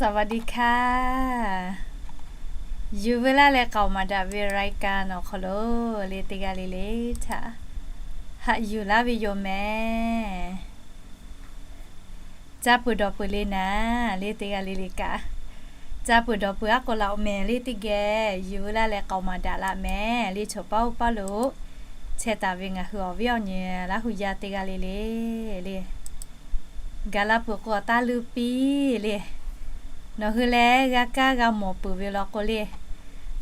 สวัสดีค่ะ Yuˬ veu laˇ leh k'aoˍ maˍ daꞈ ve รายการ awˬ hk'aw lo le teˇ g'aˇ le le htaꞈ haꞈ yuˬ laˇ ve yoˬ mehˍ. Caˇ peuˬ dawˬ peuˬ le naˍ le teˇ g'aˇ le le kaꞈ, caˇ peuˬ dawˬ peuˬ aˉ k'o laꞈ mehˍ le teˇ geh yuˬ veu laˇ leh k'aoˍ maˍ daꞈ laꞈ mehˍ le. Choˬ paˇ oˇ paˇ lo chehˇ taˍ ve ngaˬ hui awˬ viˉ awˬ nyi Laˇ hu yaˇ teˇ g'aˇ le le le, gaˬ la peuˬ k'o taˇ luˇ piˇ le. Nawˬ hui leh g'a kaˇ g'a mawˬ peuˬ ve law k'o le,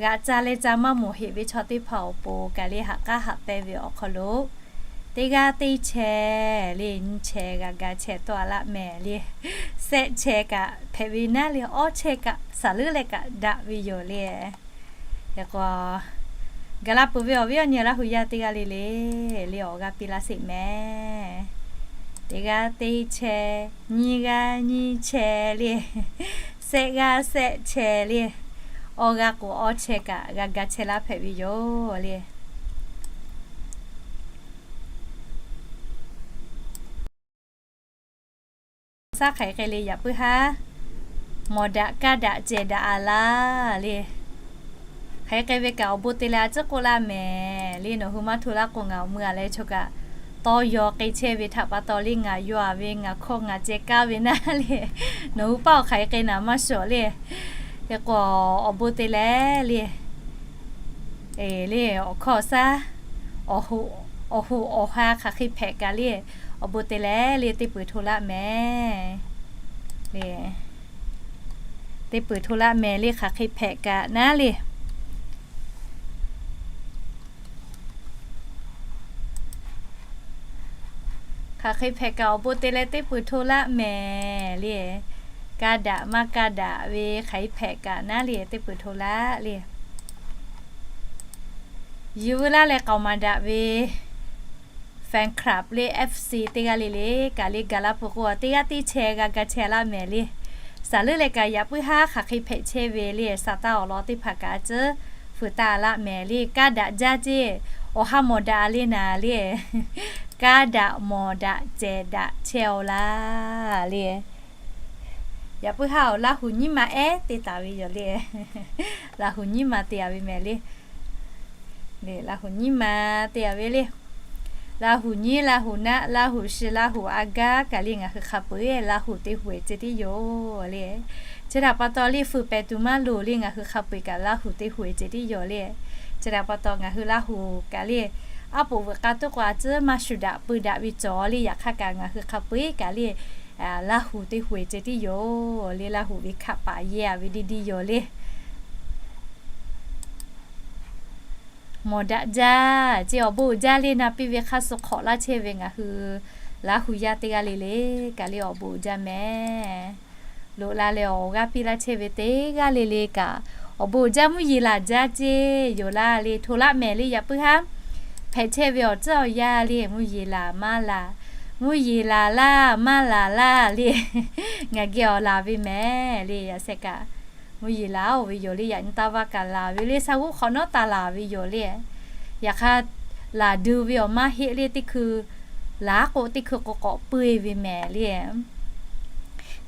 g'aꞈ ca leh ca maˇ mawˬ heꞈ ve chaw teˇ hpaˍ awˬ pon kaꞈ le haꞈ k'aˉ haꞈ pehnˇ ve awˬ hk'aw lo teˇ g'aˇ teˇ chehˇ le nyiˇ chehˇ g'a ga chehˇ tawˆ a laˆ mehˍ le. Sehˆ chehˇ kaꞈ hpehꞈ ve naˉ le, awˇ chehˇ kaꞈ saˍ leuˉ leh kaꞈ daꞈ ve yoˬ le. Hk'e k'o, gaˬ la peuˬ ve awˬ viˉ awˬ nyi Laˇ hu yaˇ teˇ g'aˇ le le le awˬ g'aˇ piˇ laˇ sheˍ mehˍ. Teˇ g'aˇ teˇ chehˇ, nyiˇ g'aˇ nyiˇ chehˇ le, sehˆ g'aˇ sehˆ chehˇ le, awˇ g'aˇ k'o awˇ chehˇ kaꞈ g'a ga chehˇ laˇ hpehꞈ ve yoˬ le. Saˉ hk'aˬ hk'e le yaꞈ puiˉ haˉ mawˬ daꞈ kaˇ daꞈ cehˬ daꞈ a laˇ le. Hk'aˬ hk'e ve kaꞈ awˬ bon te leh a ciˉ k'oˆ laˇ mehˍ le. Nawˬ hui maˇ hto laˇ k'o ngaˬ awˬ mui a leh choˬ kaꞈ tawˇ yaw k'ai chehˇ ve htaꞈ pa taw le ngaˬ yaw a ve ngaˬ hkawˇ ngaˬ ceh kaˇ ve naˉ le. Nawˬ hui paˇ awˬ hk'aˬ hk'e naˍ maˇ shawˍ le. Hk'e k'o awˬ bon te leh le, le awˬ hkawˇ saˉ, awˬ hoꞈ awˬ ha hk'aˬ hk'e hpehꞈ kaꞈ le, awˬ bon te leh le teˇ peuˬ hto laˆ mehˍ le. Teˇ peuˬ hto laˆ mehˍ le hk'aˬ hk'e hpehꞈ kaꞈ naˉ le. Hk'aˬ hk'e hpehꞈ kaꞈ awˬ bon te leh teˇ peuˬ hto laˆ mehˍ le. Kaˇ daꞈ maˇ kaˇ daꞈ ve hk'aˬ hk'e hpehꞈ kaꞈ naˉ le teˇ peuˬ hto laˆ le. Yuˬ veu laˇ leh k'aoˍ maˍ daꞈ ve fan club le FC teˇ g'aˇ le le kaꞈ le gaˬ la peuˬ k'o teˇ g'aˇ teˇ chehˇ g'a ga chehˇ laˆ mehˍ le. Saˍ leuˉ leh kaꞈ yaꞈ puiˉ haˉ hk'aˬ hk'e hpehꞈ chehˇ ve le saˍ taˇ awˬ lawn teˇ hpaˍ kaꞈ a ciˉ fuiˍ taˍ laˆ mehˍ le. Kaˇ daꞈ jaˇ ceˇ, awˬ ha mawˬ daꞈ le naˍ le. Kaˇ daꞈ mawˬ daꞈ cehˬ daꞈ chehˇ aw laˇ le. Yaꞈ puiˉ haˉ awˬ Laˇ hu nyiˉ ma ehˉ te taˍ ve yoˬ le. Laˇ hu nyiˉ ma te a ve mehˍ le. Laˇ hu nyiˉ ma te a ve le. Laˇ hu nyiˉ, Laˇ hu naˆ, Laˇ hu shi, Laˇ hu a gaˇ kaꞈ le ngaˬ hui hk'a peu-eˬ Laˇ hu teˇ hu-eˬ ceh tiˉ yoˬ le. Chi htaꞈ pa taw le fuiˍ pehˍ tuˬ maˇ loˍ le ngaˬ hui hk'a peu-eˬ kaꞈ Laˇ hu teˇ hu-eˬ ceh tiˉ yoˬ le. Chi htaꞈ pa taw ngaˬ hui Laˇ hu kaꞈ le aˉ poꞈ veuꞈ k'a tuˉ k'o a ciˉ maˇ shuˍ daꞈ pui daꞈ ve cawˬ le. Yaꞈ hk'aˇ kaꞈ ngaˬ hui hk'a peu-eˬ kaꞈ le Laˇ hu teˇ hu-eˬ ceh tiˉ yoˬ le. Laˇ hu ve hkaꞈ paˍ yehˇ a ve deˇ deˇ yoˬ le. Mawˬ daꞈ jaˇ ceˇ awˬ bon uiˍ jaˇ le. Na piˇ ve hk'aˇ suh hk'awꞈ laˇ chehˇ ve ngaˬ hui Laˇ hu yaˇ teˇ g'aˇ le le kaꞈ le awˬ bon uiˍ jaˇ mehˍ. Loꞈ la leh awˬ g'aˇ piˇ laˇ chehˇ ve teˇ g'aˇ le le kaꞈ awˬ bon uiˍ jaˇ. Mvuhˇ yeˬ laˬ jaˇ ceˇ yoˬ laˇ le. Hto laˆ mehˍ le. Yaꞈ puiˉ haˉ hpehꞈ chehˇ ve awˬ ceuˬ awˬ yanˇ le mvuhˇ yeˬ laˬ maˇ laˬ, mvuhˇ yeˬ laˬ laˇ maˇ laˬ laˇ le. Ngaˬ geh awˬ laˬ ve mehˍ le. Yaꞈ sheh kaꞈ mvuhˇ yeˬ laˬ oˬ ve yoˬ le. Yaꞈ nyi taˇ vaˇ kaꞈ laˬ ve le. Shaˉ g'uˇ hk'awꞈ nawˉ taˍ laˬ ve yoˬ le. Yaꞈ hk'aˇ laˬ duˬ ve awˬ maˇ heˆ le. Teˇ hkui laˬ k'o teˇ hkui k'o k'awꞈ peu-eˬ ve mehˍ le.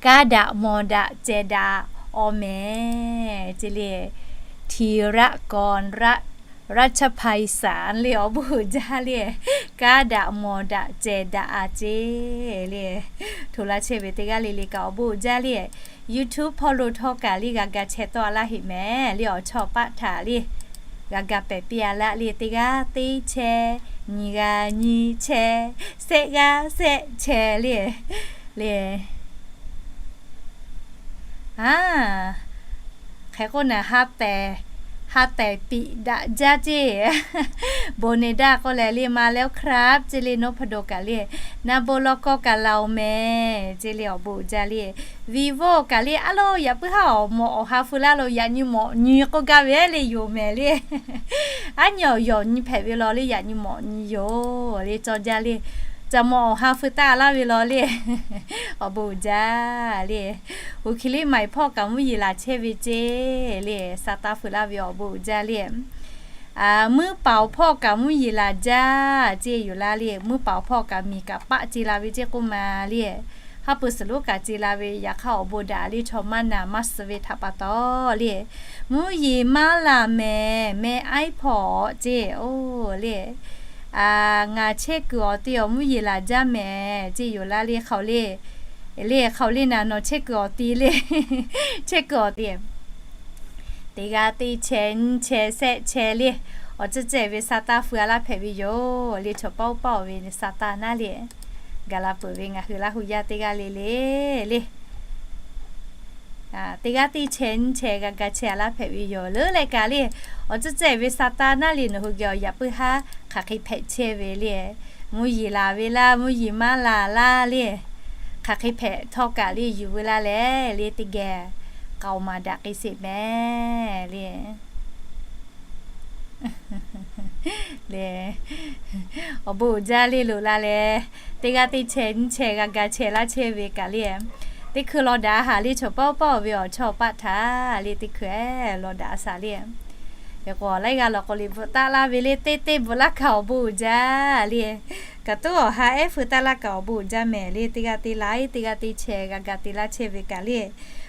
Kaˇ daꞈ mawˬ daꞈ cehˬ daꞈ aw mehˍ ceˇ le. ธีรกร รัชไพศาล le awˬ bon uiˍ jaˇ le. Kaˇ daꞈ mawˬ daꞈ cehˬ daꞈ a ceˇ le. Hto laˇ chehˇ ve teˇ g'aˇ le le kaꞈ awˬ bon uiˍ jaˇ le. YouTube hpawˇ lo htawˇ kaꞈ le g'a ga chehˇ tawˆ a laˇ heꞈ mehˍ le. Awˬ chawˇ paˆ htaꞈ le g'a ga pehˬ piˇ a laˇ le. Teˇ g'aˇ teˇ chehˇ, nyiˇ g'aˇ nyiˇ chehˇ, sehˆ g'aˇ sehˆ chehˇ le le. A, hk'e k'o naˬ ha tehˬ piꞈ daꞈ jaˇ ceˇ. Bon ne daˇ k'oˆ leh le ma leh ครับ ceˇ le. Nawˉ hpaˇ dawˬ kaꞈ le, naˬ bon law kawˇ kaꞈ laˬ oˬ mehˍ ceˇ le. Awˬ bon uiˍ jaˇ le. Vivo kaꞈ le a lo yaꞈ puiˉ haˉ awˬ mawꞈ awˬ ha feu laˇ lo yaꞈ nyi mawꞈ nyi k'oˆ gaˇ ve le yoˬ mehˍ le. Aˉ nyi awˬ yawˬ nyi hpehꞈ ve law le yaꞈ nyi mawꞈ nyi yoˬ le. Cawˇ jaˇ le. Ca mawꞈ awˬ ha feu taˇ laˇ ve law le. Awˬ bon uiˍ jaˇ le. Oˇ hk'e le maˍ hpawˇ kaꞈ mvuhˇ yeˬ laˬ chehˇ ve ceˇ le. Sa taˇ feu laˇ ve awˬ bon uiˍ jaˇ le. Muiˉ paˍ awˬ hpawˇ kaꞈ mvuhˇ yeˬ laˬ jaˇ ceˇ yoˬ laˇ le. Muiˉ paˍ awˬ hpawˇ kaꞈ miˬ kaꞈ paˆ ce la ve ceˇ k'oˆ ma le. Haˉ pui suhˍ lonˉ kaꞈ ce la ve, yaꞈ hk'aˇ awˬ bon daꞈ le chaw maˇ naˬ maˇ suh ve htaꞈ pa taw le, mvuhˇ yeˬ maˇ laˬ mehˍ, meh aiˉ hpawˇ ceˇ oˬ le. Ngaˬ chehˇ kuiˬ awˬ ti awˬ mvuhˇ yeˬ laˬ jaˇ mehˍ ceˇ yoˬ laˇ le hk'aoˬ le. Le hk'aoˬ le naˬ nawˬ chehˇ kuiˬ awˬ ti le, chehˇ kuiˬ awˬ ti teˇ g'aˇ teˇ chehˇ nyiˇ chehˇ shehˆ chehˇ le, awˬ ceuˬ cehˬ ve sa taˇ feu a laˇ hpehꞈ ve yoˬ le. Chaw paˇ oˇ paˇ oˬ ve sa taˇ naˉ le, gaˬ la peuˬ ve ngaˬ hui Laˇ hu yaˇ teˇ g'aˇ le le le. Teˇ g'aˇ teˇ chehˇ nyiˇ chehˇ g'a ga chehˇ a laˇ hpehꞈ ve yoˬ leuˉ leh kaꞈ le, awˬ ceuˬ cehˬ ve sa taˇ naˉ le nawˬ hui geh awˬ yaꞈ puiˉ haˉ hk'aˬ hk'e hpehꞈ chehˇ ve le. Mvuhˇ yeˬ laˬ ve laˇ, mvuhˇ yeˬ maˇ laˬ laˇ le, hk'aˬ hk'e hpehꞈ htawˇ kaꞈ le yuˬ veu laˇ leh le teˇ geh k'aoˍ maˍ daꞈ k'ai sheˍ mehˍ le. Le, awˬ bon uiˍ jaˇ le loꞈ la leh, teˇ g'aˇ teˇ chehˇ nyiˇ chehˇ g'a ga chehˇ laˇ chehˇ ve kaꞈ le, teˇ hkui law daꞈ a haˍ le. Chaw paˇ oˇ paˇ oˬ ve awˬ chawˇ paˆ htaꞈ le teˇ hkui lawˬ daꞈ a shaˍ le. Hk'e k'o laiˉ g'aˇ lawˬ k'o le bvuhꞈ taˆ laˇ ve le teˇ teˇ bvuhꞈ laˇ kaꞈ awˬ bon uiˍ jaˇ le. Kaꞈ toˉ awˬ ha ehˉ feu taˆ laˇ kaꞈ awˬ bon uiˍ jaˇ mehˍ le. Teˇ g'aˇ teˇ laiˉ teˇ g'aˇ teˇ chehˇ g'a ga te laˇ chehˇ ve kaꞈ le,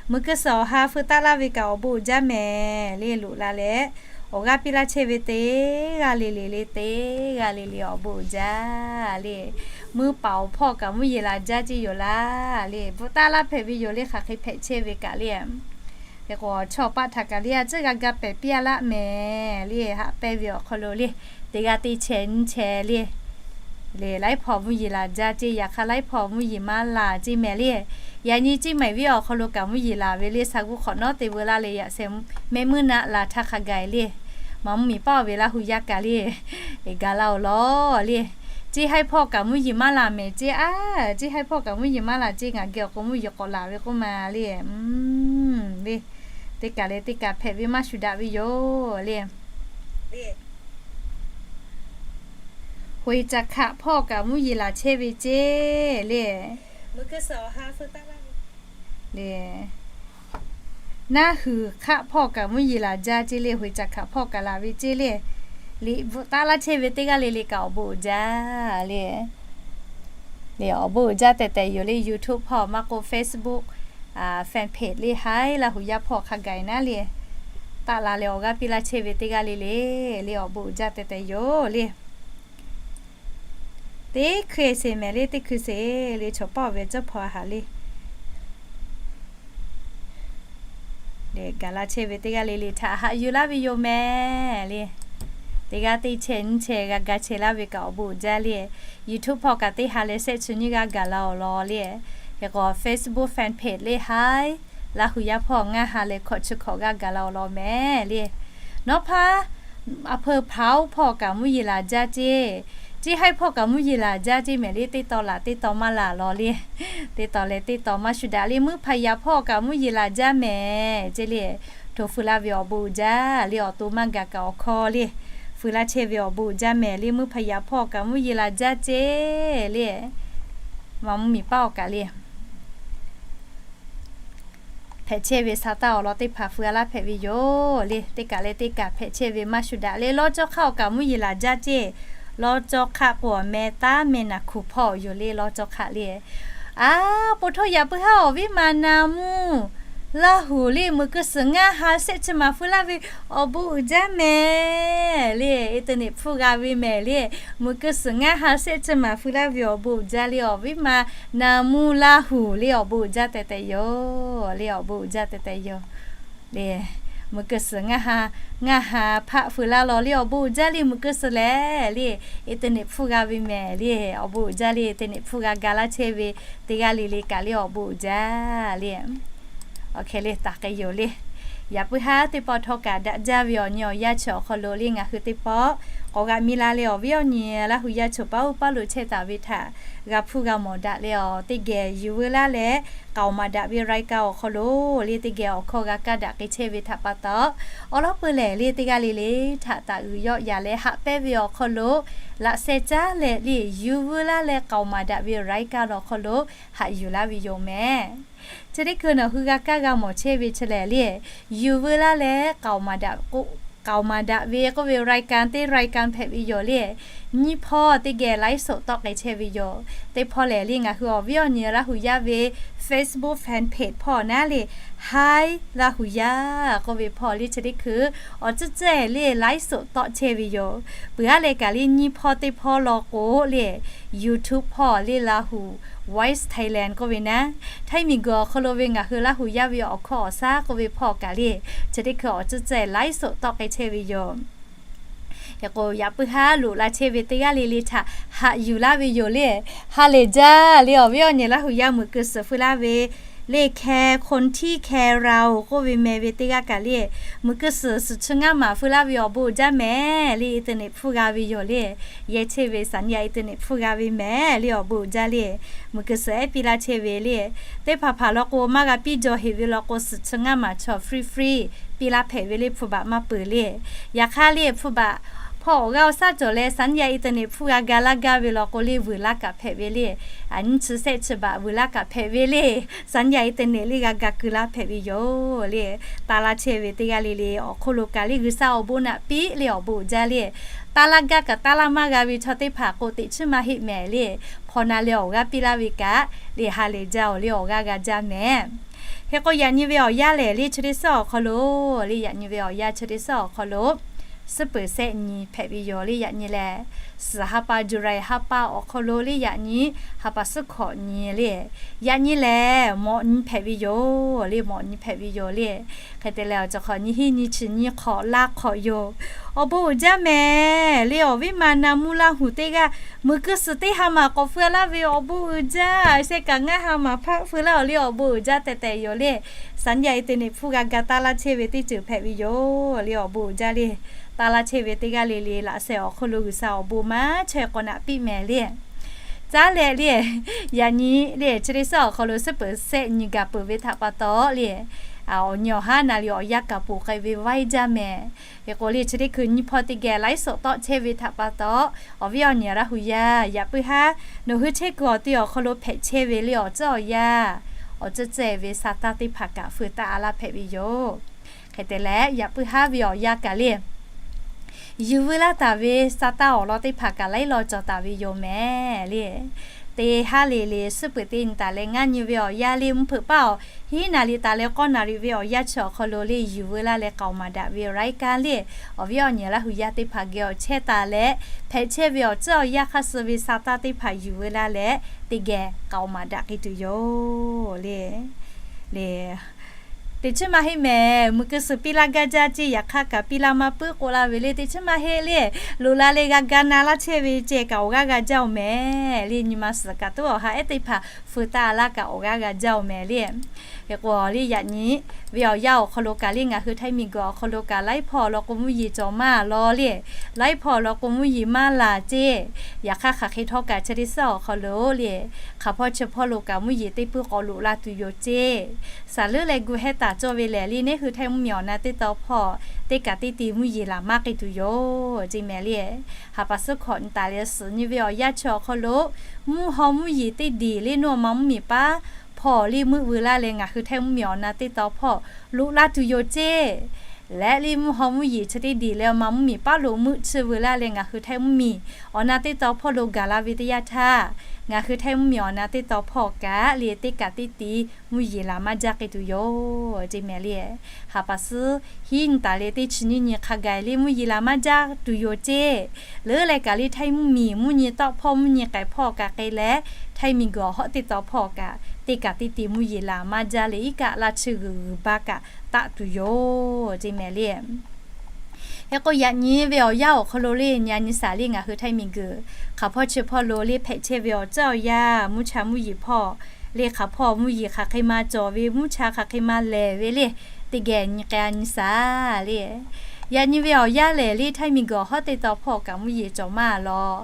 muiˬ keu suhˍ awˬ ha feu taˆ laˇ ve kaꞈ awˬ bon uiˍ jaˇ mehˍ le loꞈ la leh, awˬ g'aˇ piˇ laˇ chehˇ ve teˇ g'aˇ le le le teˇ g'aˇ le le awˬ bon uiˍ jaˇ le. Muiˇ paˍ awˬ hpawˇ kaꞈ mvuhˇ yeˬ laˬ jaˇ ceˇ yoˬ laˇ le. Bvuhꞈ taˆ laˇ hpehꞈ ve yoˬ le hk'aˬ hk'e hpehꞈ chehˇ ve kaꞈ le. Hk'e k'o chaw paˆ htaꞈ kaꞈ le a ciˉ g'a ga pehˍ piˇ a laˇ mehˍ le. Haꞈ pehnˇ ve awˬ hk'aw lo le, teˇ g'aˇ teˇ chehˇ nyiˇ chehˇ le, le laiˉ hpawˇ mvuhˇ yeˬ laˬ jaˇ ceˇ, yaꞈ hk'aˇ laiˉ hpawˇ mvuhˇ yeˬ maˇ laˬ ceˇ mehˍ le. Yaꞈ nyi Ciˇ maiˍ viˉ awˬ hk'aw lo kaꞈ mvuhˇ yeˬ laˬ ve le, sa g'uˇ hk'awꞈ nawˉ te veu laˇ leh yaꞈ sheh mehˆ muiˉ naˆ laˬ htaˇ hk'a gaˬ le. Maˍ mvuhˇ miˬ paˇ oˬ ve Laˇ hu yaˇ kaꞈ le, gaˬ la awˬ lawn le. Ciˇ haiˉ hpawˇ kaꞈ mvuhˇ yeˬ maˇ laˬ mehˍ ceˇ a, ciˇ haiˉ hpawˇ kaꞈ mvuhˇ yeˬ maˇ laˬ ceˇ, ngaˬ geh awˬ k'o mvuhˇ yeˬ k'awꞈ laˬ ve k'oˆ ma le. Le, teˇ kaˬ leh teˇ kaˬ hpehꞈ ve maˇ shuˍ daꞈ ve yoˬ le. Hoiˍ caˬ hkaꞈ hpawˇ kaꞈ mvuhˇ yeˬ laˬ chehˇ ve ceˇ le. Le, naˆ huiˍ hk'aˆ hpawˇ kaꞈ mvuhˇ yeˬ laˬ jaˇ ceˇ le. Hoiˍ caˬ hkaꞈ hpawˇ kaꞈ laˬ ve ceˇ le. Liꞈ bvuhꞈ taˆ laˇ chehˇ ve teˇ g'aˇ le le kaꞈ awˬ bon uiˍ jaˇ le. Le awˬ bon uiˍ jaˇ tehꞈ tehꞈ yoˬ le. YouTube hpawˇ maˇ k'o Facebook fan page le haiˉ Laˇ hu yaˇ hpawˇ hk'a gaˬ naˉ le, taˆ la leh awˬ g'aˇ piˇ laˇ chehˇ ve teˇ g'aˇ le le, le awˬ bon uiˍ jaˇ tehꞈ tehꞈ yoˬ le. Teˇ hkui sheˍ mehˍ le, teˇ hkui sheˍ le. Chaw paˇ oˬ ve cawˇ hpaw a haˍ le. Gaˬ la chehˇ ve teˇ g'aˇ le le htaꞈ haꞈ yuˬ laˇ ve yoˬ mehˍ le. Teˇ g'aˇ teˇ chehˇ nyiˇ chehˇ g'a ga chehˇ laˇ ve kaꞈ awˬ bon uiˍ jaˇ le. YouTube hpawˇ kaꞈ teˇ ha leh shehˆ chi nyiˇ g'aˇ gaˬ la awˬ lawn le. Hk'e k'o Facebook fan page le haiˉ Laˇ hu yaˇ hpawˇ ngaˇ ha leh hkawꞈ chi hkawꞈ g'aˇ gaˬ la awˬ lawn mehˍ le. Nawˉ hpaˇ a peu hpaˍ oˇ hpawˇ kaꞈ mvuhˇ yeˬ laˬ jaˇ ceˇ. Ciˇ haiˉ hpawˇ kaꞈ mvuhˇ yeˬ laˬ jaˇ ceˇ mehˍ le. Teˇ taw laˬ teˇ taw maˇ laˬ law le. Teˇ taw leh teˇ taw maˇ shuˍ daꞈ le. Muiˇ hpaˍ yaꞈ hpawˇ kaꞈ mvuhˇ yeˬ laˬ jaˇ mehˍ ceˇ le. Hto feu laˇ ve awˬ bon uiˍ jaˇ le. Awˬ to maˇ gaˬ kaꞈ awˬ hkawˇ le, feu laˇ chehˇ ve awˬ bon uiˍ jaˇ mehˍ le. Muiˇ hpaˍ yaꞈ hpawˇ kaꞈ mvuhˇ yeˬ laˬ jaˇ ceˇ le. Maˍ mvuhˇ miˬ paˇ awˬ kaꞈ le hpehꞈ chehˇ ve sa taˇ awˬ lawn teˇ hpaˍ feu a laˇ hpehꞈ ve yoˬ le. Teˇ kaˬ leh teˇ kaˬ hpehꞈ chehˇ ve maˇ shuˍ daꞈ le. Lawˇ cawˇ hk'aˆ awˬ kaꞈ mvuhˇ yeˬ laˬ jaˇ ceˇ. Lawˇ cawˇ hk'aˆ k'o awˬ meh taˉ meh naˬ hkuˬ hpawˇ yoˬ le. Lawˇ cawˇ hk'aˆ le. A, po htawˇ yaꞈ puiˉ haˉ awˬ viˉ ma na mvuhˇ Laˇ hu le, muiˬ keu suhˍ ngaˇ ha shehˆ chi maˍ feu laˇ ve awˬ bon uiˍ jaˇ mehˍ le. Internet hpfuhˇ g'a ve mehˍ le. Muiˬ keu suhˍ ngaˇ ha shehˆ chi maˍ feu laˇ ve awˬ bon uiˍ jaˇ le. Awˬ viˉ ma na mvuhˇ Laˇ hu le awˬ bon uiˍ jaˇ tehꞈ tehꞈ yoˬ le. Awˬ bon uiˍ jaˇ tehꞈ tehꞈ yoˬ le. Muiˬ keu suhˍ ngaˇ ha, ngaˇ ha hpaˆ feu laˇ law le. Awˬ bon uiˍ jaˇ le. Muiˬ keu suhˍ lehˬ le internet hpfuhˇ g'a ve mehˍ le. Awˬ bon uiˍ jaˇ le. Internet hpfuhˇ g'a ga laˇ chehˇ ve teˇ g'aˇ le le kaꞈ le awˬ bon uiˍ jaˇ le. Awˬ hk'e le taˍ k'ai yoˬ le. Yaꞈ puiˉ haˉ teˇ pawˆ htawˇ kaꞈ daꞈ jaˇ ve awˬ nyi awˬ yanˇ chi awˬ hk'aw lo le ngaˬ hui teˇ pawˆ k'awꞈ g'a miˇ la leh awˬ viˉ awˬ nyi Laˇ hu yaˇ choˬ paˉ uˉ paˇ lo chehˇ taˍ ve htaꞈ g'a hpfuhˇ g'a mawˬ daꞈ leh awˬ teˇ geh yuˬ veu laˇ leh k'aoˍ maˍ daꞈ ve รายการ awˬ hk'aw lo le teˇ geh awˬ hkawˇ g'a kaˇ daꞈ k'ai chehˇ ve htaꞈ pa taw, awˬ lawn peuˬ lehˬ le teˇ g'aˇ le le htaꞈ taˍ uiˍ yawˆ yaꞈ leh haꞈ pehnˇ ve awˬ hk'aw lo laꞈ sheh caˉ leh le yuˬ veu laˇ leh k'aoˍ maˍ daꞈ ve รายการ awˬ hk'aw lo haꞈ yuˬ laˇ ve yoˬ mehˍ. Chi teˇ hkui nawˬ hui g'a kaˇ g'a mawˬ chehˇ ve chi lehˬ le, yuˬ veu laˇ leh k'aoˍ maˍ daꞈ k'o K'aoˍ maˍ daꞈ ve k'oˆ ve รายการ teˇ รายการ hpehꞈ ve yoˬ le. Nyiˇ hpawˇ teˇ geh ไลฟ์สด tawˆ k'ai chehˇ ve yoˬ. Teˇ hpawˇ lehˬ le ngaˬ hui awˬ viˉ awˬ nyi Laˇ huˍ yaˇ ve Facebook fan page hpawˇ naˉ le, Hi Laˇ huˍ yaˇ k'oˆ ve hpawˇ le chi teˇ hkui awˬ tcuhˉ tcuhˉ le ไลฟ์สด tawˆ chehˇ ve yoˬ. Peuˬ aˉ leh kaꞈ le nyiˇ hpawˇ teˇ hpawˇ law k'o le YouTube hpawˇ le Lahu Voice Thailand k'oˆ ve naˉ, Htaiˇ miˬguiˬ awˬ hk'aw lo ve ngaˬ hui Laˇ huˍ yaˇ ve awˬ hkawˇ awˬ shaˉ k'oˆ ve hpawˇ kaꞈ le chi teˇ hkui awˬ tcuhˉ tcuhˉ ไลฟ์สด tawˆ k'ai chehˇ ve yoˬ. Hk'e k'o yaꞈ puiˉ haˉ loꞈ la chehˇ ve teˇ g'aˇ le le htaꞈ haꞈ yuˬ laˇ ve yoˬ le. Ha lehˬ jaˇ le awˬ viˉ awˬ nyi Laˇ huˍ yaˇ muiˬ keu suhˍ feu laˇ ve le แคร์คนที่แคร์เรา k'oˆ ve meh ve teˇ g'aˇ kaꞈ le, muiˬ keu suhˍ suhˍ chi ngaˇ maˍ feu laˇ ve awˬ bon uiˍ jaˇ mehˍ le อินเทอร์เน็ต hpfuhˇ g'a ve yoˬ le. Yehˇ chehˇ ve สัญญาณ อินเทอร์เน็ต hpfuhˇ g'a ve mehˍ le awˬ bon uiˍ jaˇ le. Muiˬ keu suhˍ ehˉ piˇ laˇ chehˇ ve le, teˇ hpaˍ hpaˍ law k'o maˇ g'a piˇ jaw heꞈ ve law k'o suhˍ chi ngaˇ maˍ chaw free free piˇ laˇ hpehꞈ ve le hpu baꞈ maˇ peuˬ le. Yaꞈ hk'aˇ le hpu baꞈ hpawˇ awˬ g'aˇ awˬ shaˉ cawˬ leh สัญญาณ อินเทอร์เน็ต hpfuhˇ g'a ga laˇ gaˇ ve law k'o le vuiˬ laˇ kaꞈ hpehꞈ ve le. Nyiˇ chi sehˆ chi baꞈ vuiˬ laˇ kaꞈ hpehꞈ ve le. สัญญาณ อินเทอร์เน็ต le g'a ga keu laˇ hpehꞈ ve yoˬ le. Taˇ laˇ chehˇ ve teˇ g'aˇ le le awˬ hk'oˆ lo kaꞈ le G'uiˬsha awˬ bon naꞈ piˇ le awˬ bon uiˍ jaˇ le. Taˇ laˇ gaˇ kaꞈ taˇ laˇ maˇ g'a ve chaw teˇ hpaˍ k'o teꞈ chiˉ maˇ heˆ mehˍ le. Hpaw na leh awˬ g'aˇ piˇ laˇ ve kaꞈ le ha lehˬ jaˇ awˬ le awˬ g'aˇ g'a jaˇ mehˍ. Hk'e k'o yaꞈ nyi ve awˬ yanˇ lehˬ le chi teˇ suhˉ awˬ hk'aw lo le yaꞈ nyi ve awˬ yanˇ chi teˇ suhˉ awˬ hk'aw lo suhˉ peuˍ sehˆ nyi hpehꞈ ve yoˬ le. Yaꞈ nyi lehˬ suhˍ ha pa July ha pa awˬ hk'aw lo le yaꞈ nyi ha pa suhˉ hkawꞈ nyi le. Yaꞈ nyi lehˬ mawꞈ nyi hpehꞈ ve yoˬ le. Mawꞈ nyi hpehꞈ ve yoˬ le. Hk'e te leh awˬ cawˬ hk'awꞈ nyi hiˉ nyi chi nyi hk'awꞈ laˇ hk'awꞈ yoˬ. Awˬ bon uiˍ jaˇ mehˍ le awˬ viˉ ma na mvuhˇ Laˇ huˍ teˇ g'aˇ muiˬ keu suhˍ teˇ ha maˬ k'awꞈ feu laˇ ve awˬ bon uiˍ jaˇ. Sheh kaꞈ ngaˇ ha maˬ hpaˆ feu laˇ awˬ le awˬ bon uiˍ jaˇ tehꞈ tehꞈ yoˬ le. สัญญาณ อินเทอร์เน็ต hpfuhˇ g'a ga taˇ laˇ chehˇ ve teˇ ceuˬ hpehꞈ ve yoˬ le awˬ bon uiˍ jaˇ le. Taˇ laˇ chehˇ ve teˇ g'aˇ le le laꞈ sheh awˬ hk'aw lo G'uiˬsha awˬ bon maˇ chaweh k'awꞈ naꞈ piˇ mehˍ le. Caˉ leh le yaꞈ nyi le chi teˇ suhˉ awˬ hk'aw lo suhˉ peuˍ sehˆ nyi gaˬ peuˬ ve htaꞈ pa taw le awˬ nyi awˬ haˉ na le awˬ yanˇ kaꞈ poˬ k'ai ve vaiˇ jaˇ mehˍ. Hk'e k'o le chi teˇ hkui nyiˇ hpawˇ teˇ geh ไลฟ์สด tawˆ chehˇ ve htaꞈ pa taw awˬ viˉ awˬ nyi Laˇ huˍ yaˇ yaꞈ puiˉ haˉ nawˬ hui chehˇ kuiˬ awˬ te awˬ hk'aw lo hpehꞈ chehˇ ve le awˬ tcuhˉ awˬ yanˇ awˬ tcuhˉ tcuhˉ ve sa taˇ teˇ hpaˍ kaꞈ feu taˇ a laˇ hpehꞈ ve yoˬ. Hk'e te leh yaꞈ puiˉ haˉ ve awˬ yanˇ kaꞈ le yuˬ veu laˇ taˍ ve sa taˇ awˬ lawn teˇ hpaˍ kaꞈ laiˉ law cawˬ taˍ ve yoˬ mehˍ le. Teˇ haˉ le le suhˉ peuˍ teˇ nyi taˍ leh ngaˇ nyi ve awˬ yanˇ le mvuhˇ hpeuꞈ paˇ awˬ hiˉ naˍ riˍ taˍ leh k'awˇ naˍ riˍ ve awˬ yanˇ chi awˬ hk'aw lo le yuˬ veu laˇ leh k'aoˍ maˍ daꞈ ve รายการ le awˬ viˉ awˬ nyi Laˇ huˍ yaˇ teˇ hpaˍ geh awˬ chehˇ taˍ leh hpehꞈ chehˇ ve awˬ tcuhˉ awˬ yanˇ hk'aˇ suh ve sa taˇ teˇ hpaˍ yuˬ veu laˇ leh teˇ geh k'aoˍ maˍ daꞈ k'ai tuˬ yoˬ le. Le teꞈ chiˉ maˇ heˆ mehˍ. Muiˬ keu suhˍ piˇ laˇ gaˇ jaˇ ceˇ. Yaꞈ hk'aˇ kaꞈ piˇ laˇ maˇ puiˉ k'oˆ laˇ ve le teꞈ chiˉ maˇ heˆ le. Loꞈ la leh g'a ga na laˇ chehˇ ve ceh kaꞈ awˬ g'aˇ g'a jaˇ oˬ mehˍ le. Nyi ma suhˍ kaꞈ tuˉ awˬ ha ehˉ teˇ hpaˍ feu taˇ a laˇ kaꞈ awˬ g'aˇ g'a jaˇ oˬ mehˍ le. Hk'e k'o le yaꞈ nyi ve awˬ yanˇ awˬ hk'aw lo kaꞈ le ngaˬ hui Htaiˇ miˬguiˬ awˬ hk'aw lo kaꞈ laiˉ hpawˇ awˬ lawn k'o mvuhˇ yeˬ cawˬ maˇ law le. Laiˉ hpawˇ awˬ lawn k'o mvuhˇ yeˬ maˇ laˬ ceˇ. Yaꞈ hk'aˇ hk'aˬ hk'e htawˇ kaꞈ chi teˇ suhˉ awˬ hk'aw lo le hk'aˬ hpawˇ chi hpawˇ lo kaꞈ mvuhˇ yeˬ teˇ puiˉ k'awꞈ loꞈ la tuˬ yoˬ ceˇ. Saˍ leuˉ leh gu heh taˍ cawˇ ve lehˬ le neˇ hui Htaiˇ mvuhˇmiˬ awˬ na teˇ tawn hpawˇ teˇ kaꞈ teˇ ti mvuhˇ yeˬ laˬ maˇ k'ai tuˬ yoˬ ceˇ mehˍ le. Haˍ paˍ suhˉ hkawꞈ nyi taˍ leh suhˍ nyi ve awˬ yanˇ chi awˬ hk'aw lo mvuhˇ haw mvuhˇ yeˬ teˇ diˬ le nuˇ awˬ ma mvuhˇmiˬ paˉ hpawˇ le meuˆ veu laˇ leh ngaˬ hui Htaiˇ mvuhˇmiˬ awˬ na teˇ tawn hpawˇ loꞈ la tuˬ yoˬ ceˇ. Leh le mvuhˇ haw mvuhˇ yeˬ chi teˇ diˬ leh awˬ ma mvuhˇmiˬ paˉ lo meuˆ chi veu laˇ leh ngaˬ hui Htaiˇ mvuhˇmiˬ awˬ na teˇ tawn hpawˇ lo gaˬ la ve teˇ yanˇ htaˇ, ngaˬ hui Htaiˇ mvuhˇmiˬ awˬ na teˇ tawn hpawˇ kaꞈ le teˇ kaꞈ teˇ ti mvuhˇ yeˬ laˬ maˇ jaˇ k'ai tuˬ yoˬ ceˇ mehˍ le. Haˍ paˍ suhˉ hiˉ nyi taˍ leh teˇ chi nyiˇ nyi hk'a gaˬ le mvuhˇ yeˬ laˬ maˇ jaˇ tuˬ yoˬ ceˇ. Leuˉ leh kaꞈ le Htaiˇ mvuhˇmiˬ mvuhˇ nyi tawˆ hpawˇ mvuhˇ nyi k'ai hpawˇ kaꞈ k'ai leh Htaiˇ miˬguiˬ awˬ hawˉ teˇ tawn hpawˇ kaꞈ teˇ kaꞈ teˇ ti mvuhˇ yeˬ laˬ maˇ jaˇ leh iˉ kaˆ laˇ chi g'uiˬ g'uiˬ baˇ kaꞈ taˆ tuˬ yoˬ ceˇ mehˍ le. Hk'e k'o yaꞈ nyi ve awˬ yanˇ awˬ hk'aw lo le nyi a nyi saˍ le ngaˬ hui Htaiˇ miˬguiˬ hk'aˬ hpawˇ chi hpawˇ lo le hpehꞈ chehˇ ve awˬ tcuhˉ awˬ yanˇ mvuhˇ cha mvuhˇ yeˬ hpawˇ le hk'aˬ hpawˇ mvuhˇ yeˬ hk'aˬ hk'e ma cawˬ ve mvuhˇ cha hk'aˬ hk'e ma lehˬ ve le teˇ geh nyi k'ai a nyi saˍ le. Yaꞈ nyi ve awˬ yanˇ lehˬ le Htaiˇ miˬguiˬ awˬ hawˉ teˇ tawn hpawˇ kaꞈ mvuhˇ yeˬ cawˬ maˇ law.